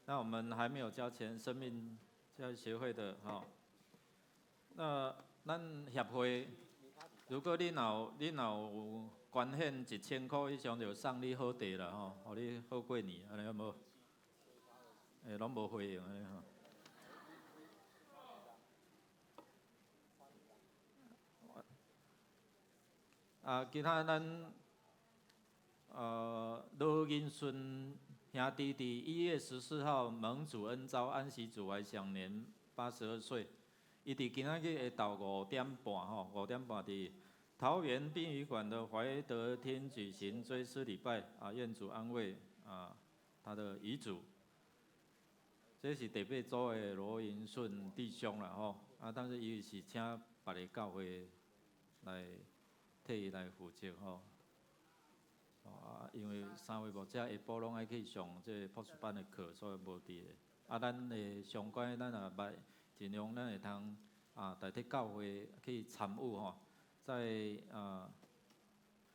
那我們還沒有交錢，生命教育協會的吼。那咱協會，如果你若有捐獻1000箍以上，就送你好茶啦吼，予你好過年，按呢好無？欸，攏無回應按呢吼。啊，其他咱，羅銀順兄弟佇1月14號蒙主恩召安息主懷，享年82歲。伊佇今仔日下晝五點半吼，五點半佇桃園殯儀館的懷德廳舉行追思禮拜，啊，願主安慰啊他的遺囑。這是第八組的羅銀順弟兄啦吼，啊，但是伊是請別个教會來替伊來負責吼。啊，因為三位牧者下晡攏愛去上這個博士班的課，所以無佇咧。啊，咱的相關咱也捌盡量咱會通啊代替教會去參與吼，在啊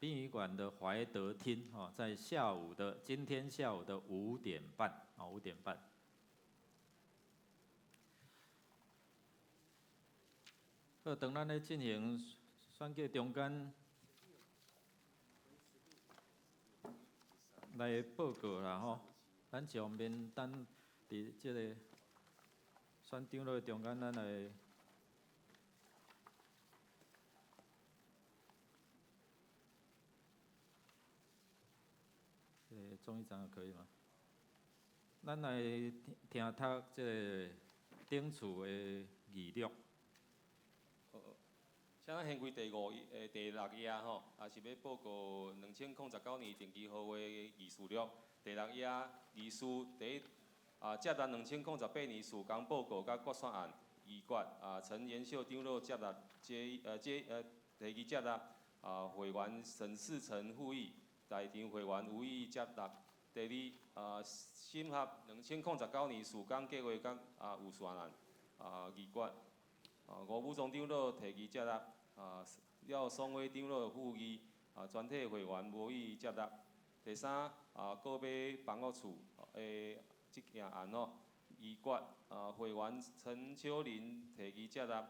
殯儀館的懷德廳吼，在下午的今天下午的五點半啊，五點半。好，當咱咧進行選舉中間來報告啦吼，咱一方面等佇這個選長老中間，咱來。中一張可以嗎？咱來聽讀這個頂厝的議錄。請咱掀開第五頁、第六頁吼，也是欲報告2019年定期合會議事錄。第六頁議事第一啊，接納2018年事工報告佮決算案議決啊，陳延秀長老接納這這第二接納啊，會員沈世成附議，在場會員無異議接納。第二啊，審核2019年事工計劃佮啊預算案啊議決啊，吳武宗長老提議接納。啊，廖松威長老附議，啊，全體會員無異議接納。第三，啊，購買房屋厝的這件案吼，議決，啊，會員陳秋林提議接納，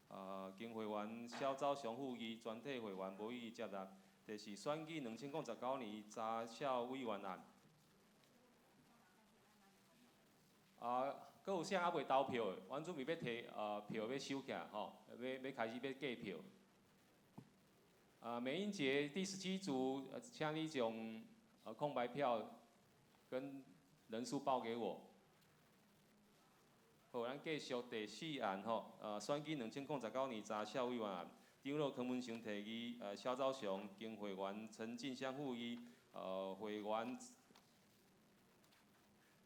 啊，經會員蕭昭雄附議，全體會員無異議接納。第四，選舉2019年查校委員案。啊，閣有啥猶未投票的？阮準備欲提票欲收起來吼，欲開始欲計票。啊，美英杰第17組，請你將空白票跟人數報給我。好，咱繼續第四案吼，選舉2019年查校委員案，長老柯文成提議，蕭昭雄經會員陳進香附議，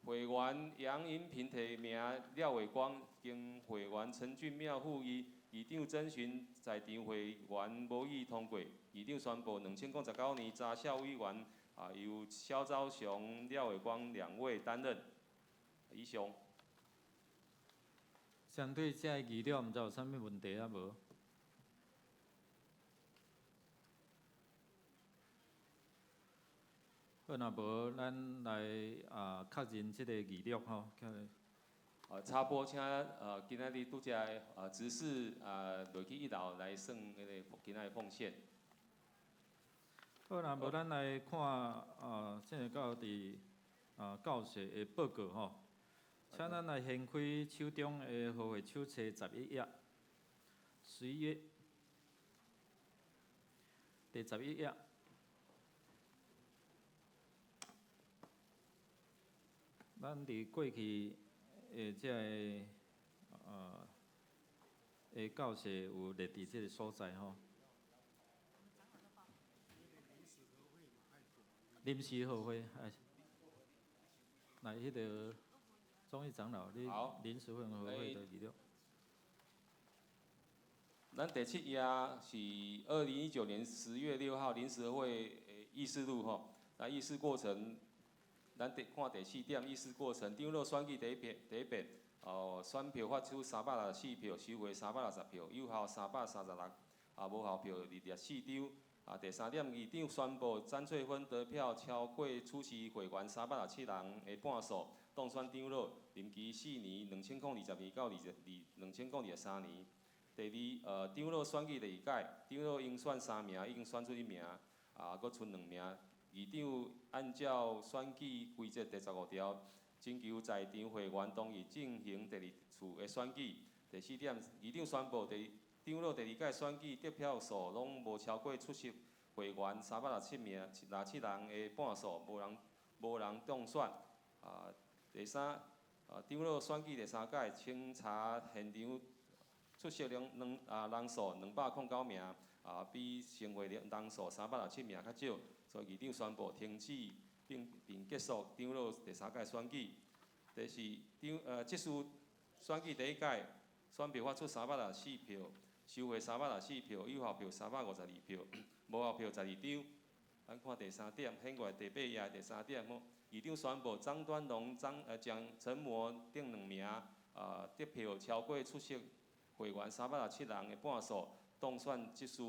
會員楊銀平提名廖偉光，經會員陳俊妙附議，議長徵詢在場會員無異議通過。議長宣布，2019年查校委員啊，由蕭昭雄、廖偉光兩位擔任。以上。相對這個議料，毋知有啥物問題啊無？好，若無，咱來啊確認這個議錄吼。插播，請今仔日拄才的執事啊落去一樓來算彼个今仔的奉獻。好，若無咱來看啊，進入到佇啊教學的報告吼。請咱來掀開手中的和會手冊11頁，11月第11頁。咱佇過去的這个的教學有列佇這个所在吼。臨時合會，來，彼个中一長老，你臨時會合會的議錄。咱第7頁是2019年10月6號臨時合會的議事錄吼，那議事過程。咱第看第四點，議事過程，長老選舉第一遍，第一遍，哦，選票發出364票，收回360票，有效336，啊，無效票24張。啊，第三點，議長宣布詹翠芬得票超過出席會員367人的半數，當選長老，任期4年，2022到2023年。第二，長老選舉第二屆，長老應選三名，已經選出一名，啊，閣賰兩名。議長按照選舉規則第15條，徵求在場會員同意進行第二次的選舉。第四點，議長宣布第長老第二屆選舉得票數攏無超過出席會員367名、67人的半數，無人當選。啊，第三，長老選舉第三屆清查現場出席人數209名，啊，比成會人數367名較少，所以議長宣布停止並結束長老第三屆選舉。第四，這次選舉第一屆選票發出364票，收回364票，有效票352票，無效票12張。咱看第三點，憲法第八頁第三點吼，議長宣布張端龍、張蔣陳模等兩名得票超過出席會員367人的半數，當選執事，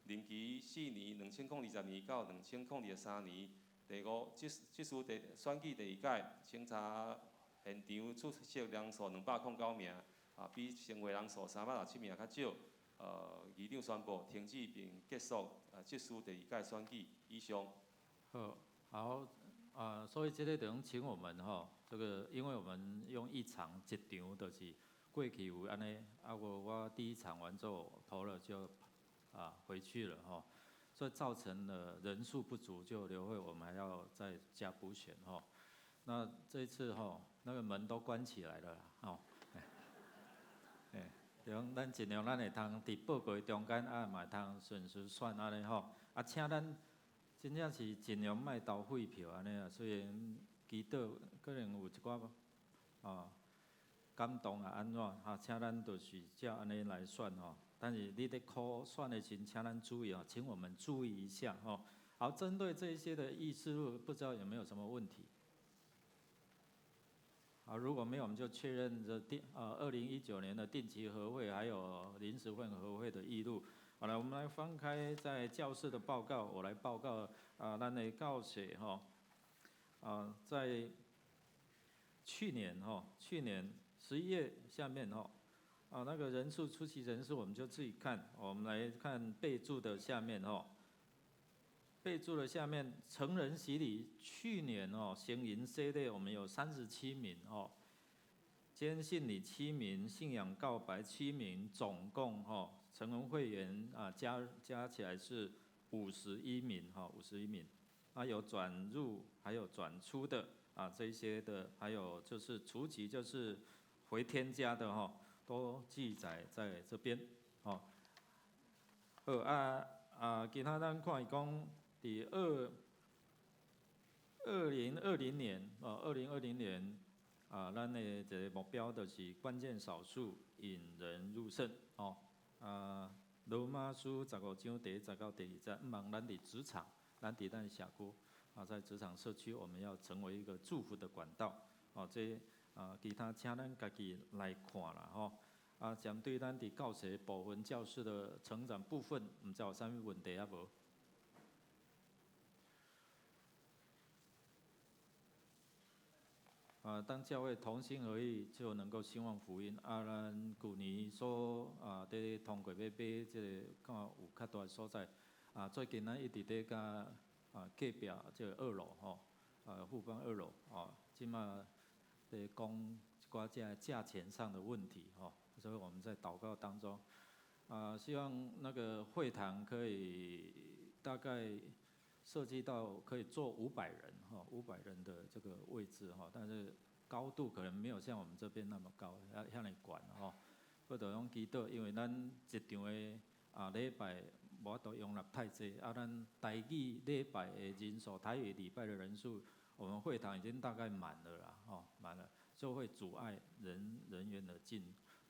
任期4年，2022到2023年。第五，這次第選舉第二屆清查現場出席人數209名，啊，比成會人數367名較少。議長宣布停止並結束這次第二屆選舉。以上。好，好，啊，所以這個就請我們吼，這個因為我們用一場一場就是過去有按呢，啊我第一場完之後投了就回去了吼，所以造成了人數不足，就流會我們還要再加補選吼。那這一次吼，那個門都關起來了吼。哎，對，咱盡量咱會通佇報告中間啊，嘛會通順序選按呢吼。啊，請咱真正是盡量莫投廢票按呢啊。雖然祈禱可能有一寡感動啊按怎哈，請咱就是照按呢來選吼。但是你咧考選的時陣，請咱注意哦，請我們注意一下吼。好，針對這些的議事錄，不知道有沒有什麼問題？好，如果沒有，我們就確認這定2019年的定期合會還有臨時混合會的議錄。好了，我們來翻開在教室的報告，我來報告啊，咱的教學吼，啊，在去年吼，去年11月下面吼，啊，那個人數出席人數我們就自己看，我們來看備註的下面吼。備註的下面，成人洗禮，去年哦，成人洗禮我們有37名哦，堅信禮7名，信仰告白7名，總共哦，成人會員啊加起來是51名哈，五十一名，啊有轉入還有轉出的啊這些的，還有就是除籍就是回天家的哈，都記載在這邊哦。好啊啊，其他咱看伊講。佇2020年哦，二零二零年啊，咱的一個目標就是關鍵少數引人入勝哦。啊，羅馬書15章第一節到第二節，毋茫咱佇職場，咱佇咱社區啊，在職場社區，我們要成為一個祝福的管道哦。這啊，其他請咱家己來看啦吼。啊，針對咱佇教學部分、教師的成長部分，毋知有啥物問題啊無？啊，當教會同心合意，就能夠興旺福音。啊，咱舊年所啊，佇通過欲買這個，看有較大所在。啊，最近咱一直佇共啊隔壁這個二樓吼，啊富邦二樓啊，這馬佇講一寡這價錢上的問題吼，所以我們在禱告當中，啊，希望那個會堂可以大概設計到可以坐五百人哈，五百人的這個位置哈，但是高度可能沒有像我們這邊那麼高，遐遐爾懸吼。不著攏祈禱，因為咱一場的啊禮拜無法度容納太濟，啊咱台語禮拜的人數，台語禮拜的人數，我們會堂已經大概滿了啦，吼，滿了，就會阻礙人員的進，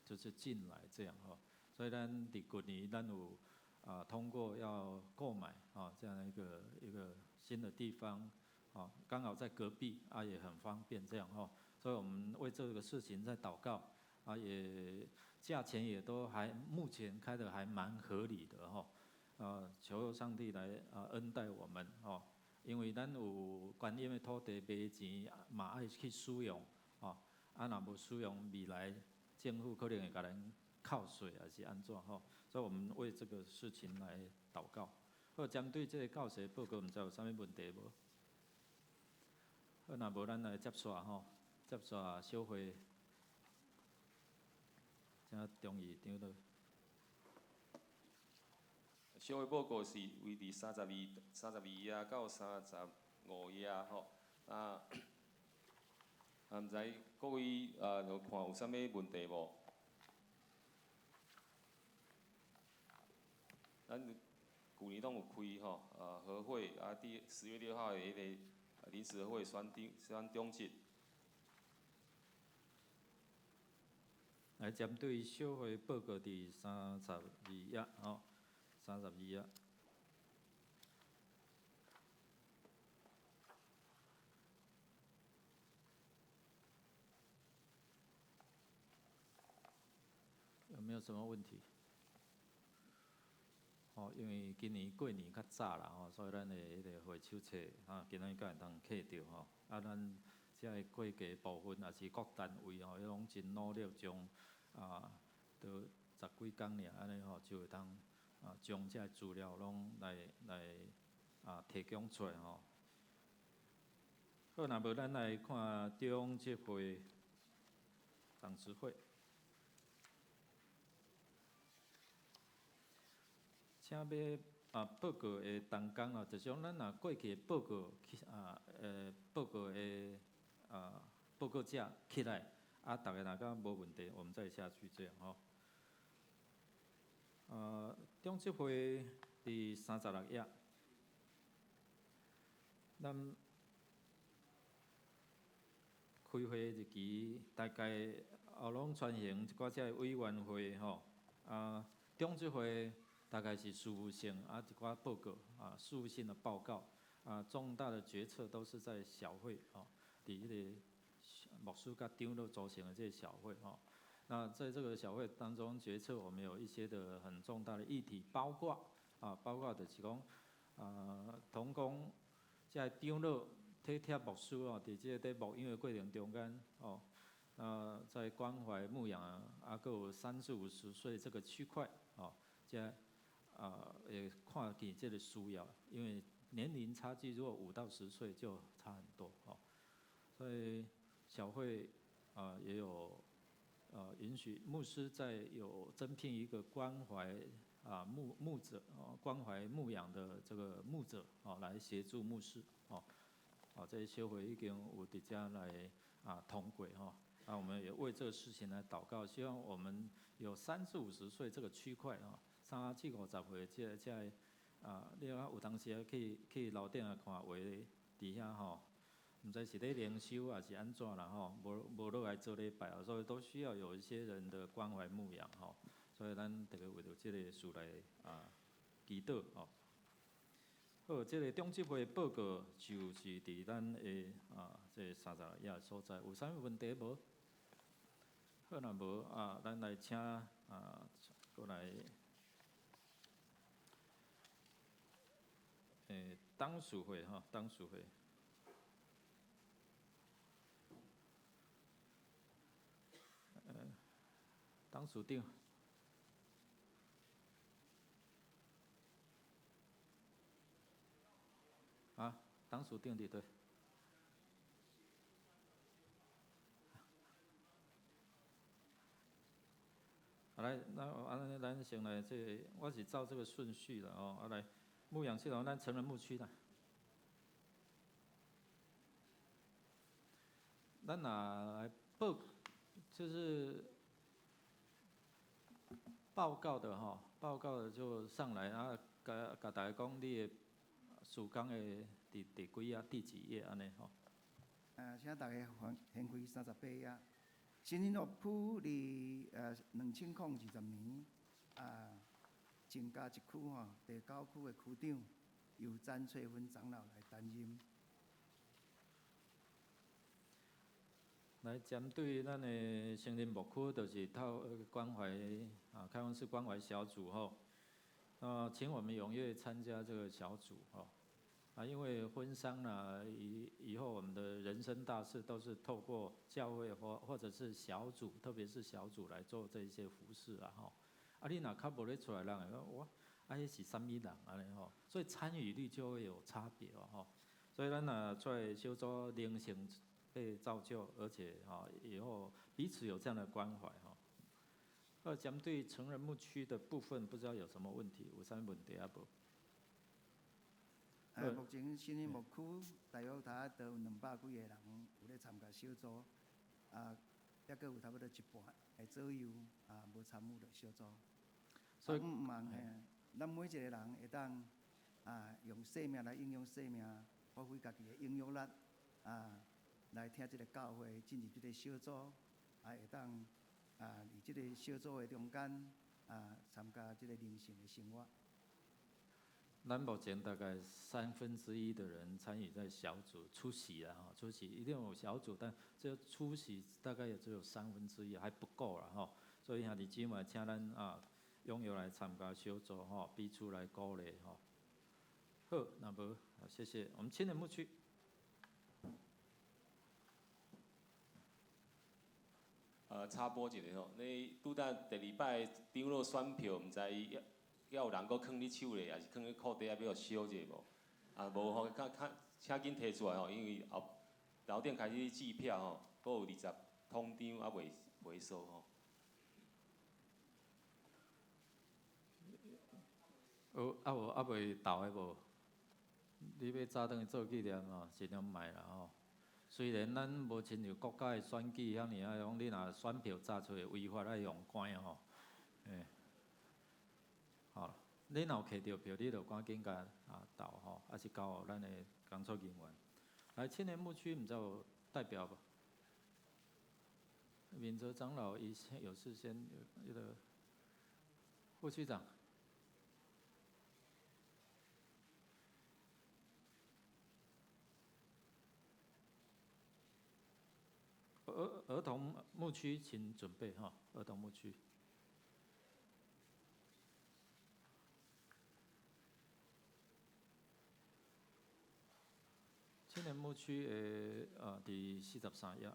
就是進來這樣吼。所以咱佇舊年咱有啊通過要購買啊這樣一個新的地方，啊剛好在隔壁啊也很方便這樣吼。所以我們為這個事情在禱告，啊，也價錢也都還目前開得還蠻合理的吼，啊，求上帝來啊恩待我們吼，因為咱有觀音的土地賣錢嘛愛去使用，吼，啊若無使用，未來政府可能會共咱扣稅還是按怎吼，所以我們為這個事情來禱告。好，針對這個教師報告，毋知有啥物問題無？好，若無咱來接續吼，接續小會，請中義長老。小會報告是位佇32、32頁到35頁吼。啊，啊，毋知各位啊，有看有啥物問題無？咱舊年攏有開吼，啊，合會啊，佇10月6號的彼個臨時合會選長選長職。來針對小會報告佇32頁吼，32頁。有沒有什麼問題？吼，因為今年過年較早啦吼，所以咱的彼個會手冊啊，今仔日才會當揢著吼。啊，咱遮个會計部分也是各單位吼，彼攏真努力將啊，都十幾工爾按呢吼，就會當啊將遮个資料攏來啊提供出來吼。好，若無咱來看中執會、董事會。請欲啊報告的同工啊，就是講咱若過去的報告去啊，報告的啊報告者起來，啊，逐个若敢無問題，我們再下去這樣吼。中執會佇36頁，咱開會日期大概啊攏傳承一寡這个委員會吼，啊，中執會。大概是事務性啊，一寡報告啊，事務性的報告啊，重大的決策都是在小會哦，佇彼個牧師佮長老組成的這個小會哦。那在這個小會當中決策，我們有一些的很重大的議題，包括啊，包括就是講啊，同工這个長老體貼牧師哦，佇這個佇牧養的過程中間哦，啊，在關懷牧養啊，閣有30至50歲這個區塊哦，這。啊，會看見這個需要，因為年齡差距如果5到10歲就差很多哦，所以小會啊也有允許牧師在有增聘一個關懷啊牧者哦，關懷牧養的這個牧者哦，來協助牧師哦，啊，這小會已經有佇遮來啊通過吼，啊，我們也為這個事情來禱告，希望我們有30至50歲這個區塊啊。30至50歲，這个啊，你啊有當時去樓頂啊看畫佇遐吼，毋知是咧靈修還是按怎啦吼，無落來做禮拜啊，所以都需要有一些人的關懷牧養吼，所以咱特別為著這个事來啊祈禱吼。好，這个中執會報告就是佇咱的啊這个30頁所在，有啥物問題無？好，若無啊，咱來請啊過來。董事會吼，董事會。董事長。啊，董事長佇佗？啊來，咱按呢，咱先來這個，我是照這個順序啦哦，啊來。牧養系統，咱成人牧區啦。咱若來報，就是報告的吼，報告的就上來啊，共共大家講你的事工的佇第幾頁、第幾頁按呢吼。請大家翻掀開38頁，新興樂區佇2020年啊。增加一區吼，第九區的區長由詹翠芬長老來擔任。來針對咱的成人牧區，就是透關懷啊，開放式關懷小組吼，啊，請我們踴躍參加這個小組吼，啊，因為婚喪啦，以後我們的人生大事都是透過教會或者是小組，特別是小組來做這些服事啊吼。啊，你若較無咧出來，人會講哇，啊，彼是啥物人按呢吼，所以參與率就會有差別哦吼。所以咱若出來小組靈性被造就，而且哈以後彼此有這樣的關懷哈。呃，針對成人牧區的部分，不知道有什麼問題，有啥物問題啊無？目前成人牧區大約差不多有200幾個人有咧參加小組，啊，抑閣有差不多一半的左右啊無參與著小組。所以，毋茫嘿，咱每一個人會當啊用生命來影響生命，發揮家己的影響力啊，來聽這個教會進入這個小組，啊會當啊佇這個小組的中間啊參加這個靈性的生活。咱目前大概1/3的人參與在小組出席啊，哈，出席一定有小組，但這出席大概也只有1/3，還不夠啦，吼。所以兄弟姊妹，請咱啊踴躍來參加小組，吼，彼此來鼓勵，吼。好，若無，謝謝。我們青年牧區。插播一下吼，你拄才第二擺長老選票，毋知猶有人閣囥佇手咧，抑是囥佇褲底仔欲燒者無？啊，無吼，較較請緊提出來吼，因為後樓頂開始計票吼，閣有20通張猶未回收吼。有啊無猶未投的無？你欲早轉去做紀念吼，盡量莫啦吼。雖然咱無親像國家的選舉遐爾仔，講你若選票早出來違法愛予關吼，欸，好，你若有摕著票，你就趕緊共啊投吼，抑是交予咱的工作人員。來，青年牧區毋知有代表無？敏澤長老伊先有事先，彼個副區長。兒童牧區請準備哈，兒童牧區。青年牧區的啊，佇43頁。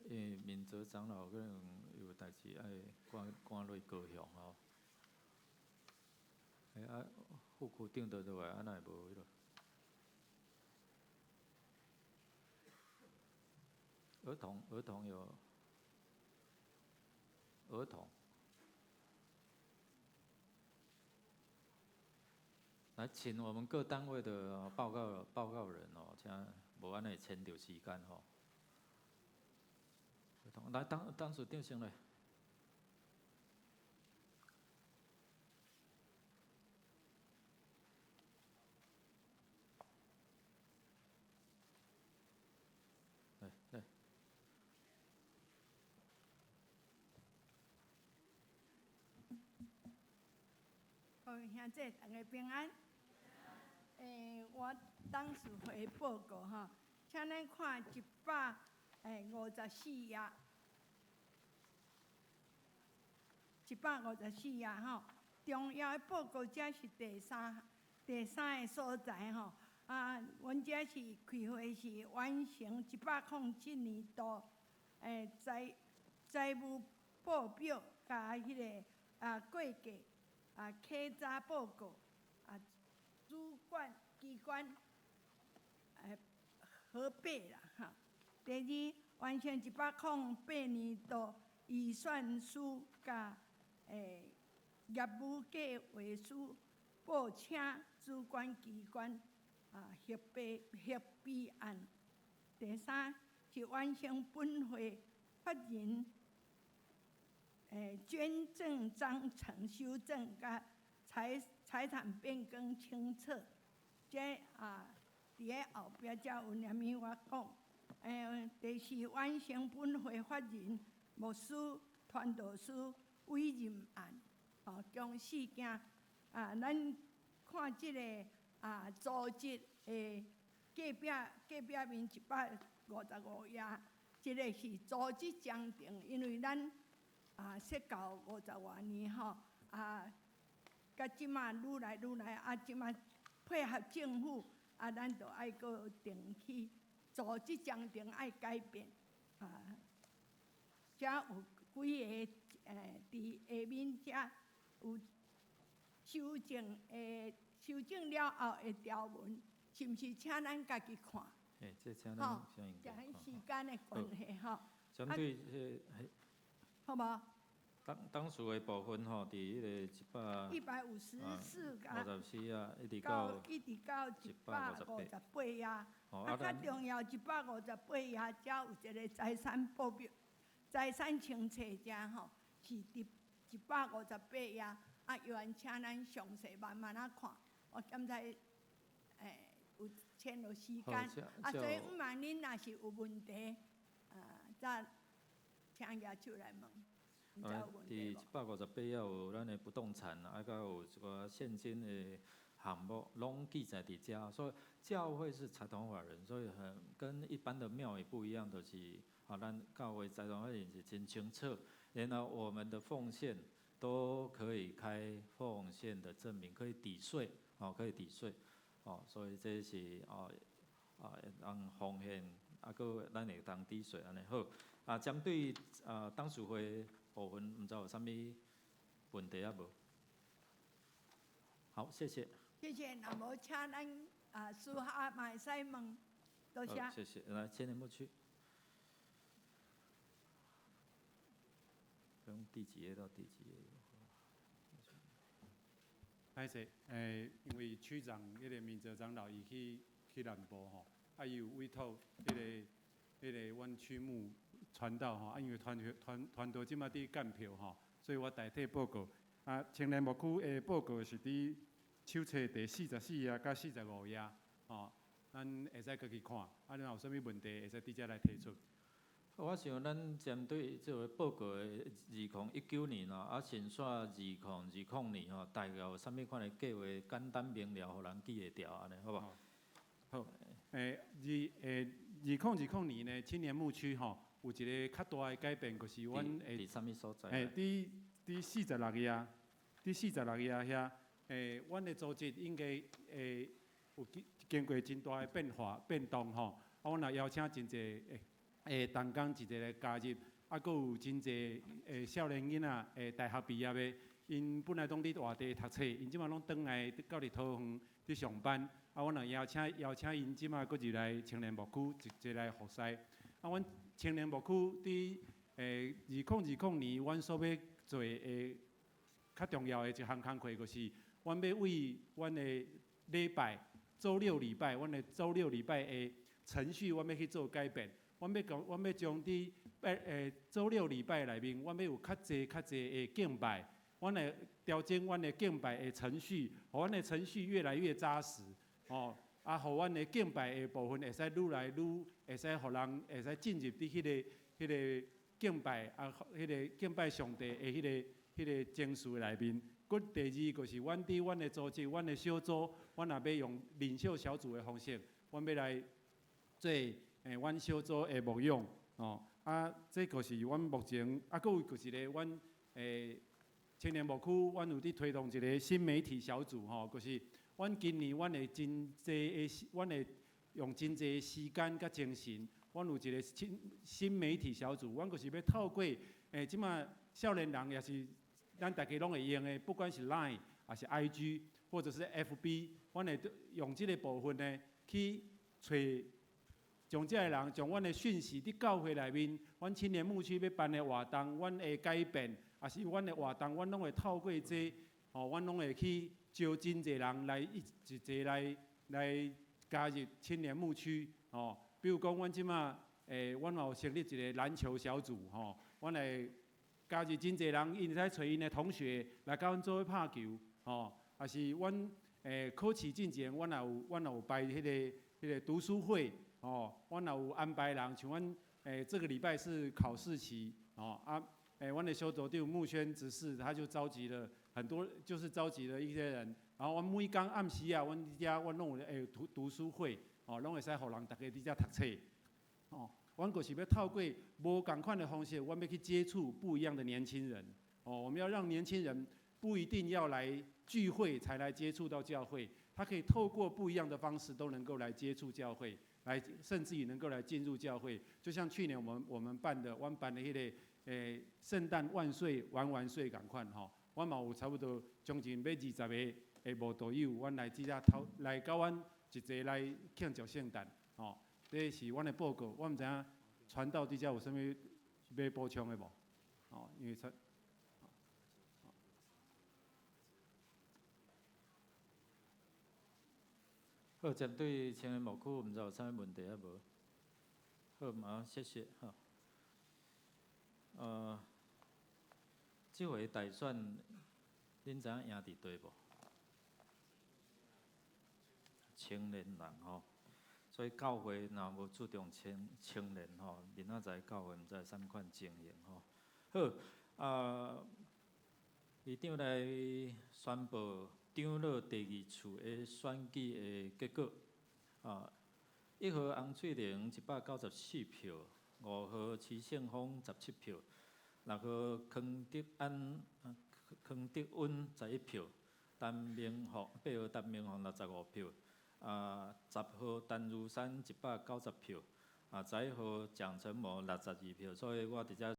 因為敏澤長老可能有代誌愛趕趕落高雄吼。欸啊，副區長佇落來，啊哪會無彼個？兒童有兒童，來請我們各單位的報告人哦，請無按呢會牽著時間吼。來，當署長先來。來來。各位兄弟，大家平安。我董事會報告吼，請咱看154頁，154頁吼，重要的報告這是第三個所在吼。啊，阮這是開會是完成107年度財務報表佮彼個啊會計啊稽查報告啊主管機關核備啦哈。第二，完成108年度預算書佮業務計劃書報請主管機關啊核備案。第三是完成本會法人捐贈章程修正佮財產變更清冊。這啊，佇咧後壁才有連物我講。第四，完成本會法人、牧師、傳道師、委任案，吼，共四件。啊，咱看這个啊組織的隔壁隔壁面155頁，這个是組織章程，因為咱啊設教五十外年吼，啊，佮這馬愈來愈來，啊，這馬配合政府，啊，咱就愛閣定去組織章程愛改變，啊，遮有幾个佇下面遮有修正的修正了後的條文，是毋是請咱家己看？嘿，這請咱先看。時間的關係吼。針對這個，好無？董事的部分吼，佇彼個一百 154 54啊，一直到一直到158頁。啊，較重要158頁，遮有一個財產報表、財產清冊遮吼，是佇158頁。啊，猶原請咱詳細慢慢仔看。我感覺有欠落時間，啊，所以毋萬恁若是有問題，啊，再請舉手來問。啊，佇158頁有咱的不動產，啊，閣有一寡現金的項目，攏記載佇遮。所以教會是財團法人，所以很跟一般的廟宇不一樣，就是啊，咱教會財團法人是真清楚。然後我們的奉獻都可以開奉獻的證明，可以抵稅，哦，可以抵稅，哦，所以這是哦啊，當奉獻，啊，閣咱會當抵稅，按呢好。啊，針對啊董事會部分，毋知有啥物問題抑無？好，謝謝。謝謝，若無請咱啊私下嘛會使問，多謝。謝謝，來青年牧區。從第幾頁到第幾頁？歹勢，因為區長彼個明哲長老伊去南部吼，啊，伊有委託彼個阮區牧傳道吼，啊，因為團隊這馬佇幹票吼，所以我代替報告。啊，青年牧區的報告是佇手冊第44頁佮45頁，吼，咱會使閣去看。啊，你若有啥物問題，會使佇遮來提出。我想咱針對這個報告的2019年哦，啊，先煞2020年吼，大概有啥物款的計劃，簡單明了，予人記會牢按呢，好無？好，2020年呢，青年牧區吼，有一個較大的改變，就是阮會佇啥物所在？佇46頁，佇46頁遐，阮的組織應該有經過真大的變化變動吼，啊，阮也邀請真濟同工一個來加入，啊，閣有真濟少年囡仔，大學畢業的，𪜶本來攏佇外地讀冊，𪜶這馬攏轉來到佇桃園佇上班，啊，阮也邀請𪜶這馬閣入來青年牧區一齊來服侍。啊，阮青年牧區佇2020年，阮所欲做的較重要的一項工課，就是阮欲為阮的禮拜，週六禮拜，阮的週六禮拜的程序，阮欲去做改變。阮欲將佇週六禮拜內面，阮欲有較濟較濟的敬拜，阮來調整阮的敬拜的程序，予阮的程序越來越紮實，吼，啊，予阮的敬拜的部分會使愈來愈會使予人會使進入佇彼個敬拜啊，彼個敬拜上帝的彼個程序內面。閣第二就是阮佇阮的組織、阮的小組，阮也欲用領袖小組的方式，阮欲來做。阮小組的牧養，吼，啊，這就是阮目前，啊，閣有就是咧，阮青年牧區，阮有佇推動一個新媒體小組，吼，就是阮今年阮會真濟的，阮會用真濟的時間佮精神，阮有一個新媒體小組，阮就是欲透過，這馬少年人也是，咱大家攏會用的，不管是 Line，抑是 IG，或者是 FB，阮會用這個部分呢去揣。將這个人，將阮的訊息佇教會內面，阮青年牧區欲辦的活動，阮的改變，抑是阮的活動，阮攏會透過這個，吼，阮攏會去招真濟人來一齊來加入青年牧區，吼。比如講，阮這馬，阮嘛有成立一個籃球小組，吼，阮會加入真濟人，𪜶會使揣𪜶的同學來佮阮做伙拍球，吼，抑是阮考試進前，阮也有排彼個讀書會。哦，阮也有安排人，像阮這個禮拜是考試期，哦啊，阮的小组長穆軒執事，他就召集了很多，就是召集了一些人，然後阮每工暗時啊，阮遮阮攏有讀讀書會，哦，攏會使予人逐家佇遮讀冊，哦，阮就是欲透過無仝款的方式，阮欲去接觸不一樣的年輕人，哦，我們要讓年輕人不一定要來聚會才來接觸到教會，他可以透過不一樣的方式都能夠來接觸教會，來甚至於能夠來進入教會。就像去年我們辦的，阮辦的彼个聖誕萬歲玩玩歲仝款吼，阮嘛有差不多將近欲20个的慕道友，阮來這遮頭來佮阮一齊來慶祝聖誕，吼，這是阮的報告。我毋知影傳道佇遮有啥物欲補充的無？哦，因為傳。好，針對青年牧區，毋知有啥物問題抑無？好嘛，謝謝哈。這回大選，恁知影贏佇佗無？青年人吼，所以教會若無注重青青年吼，明仔載教會毋知啥物款情形吼。好，啊，會長來宣布長老第二次的選舉的結果。啊，一號洪翠玲194票，五號徐勝峰17票，六號康德安、康德穩11票，陳明鳳八號陳明鳳65票，啊，10號陳如山190票，啊，11號蔣成模62票，所以我佇遮。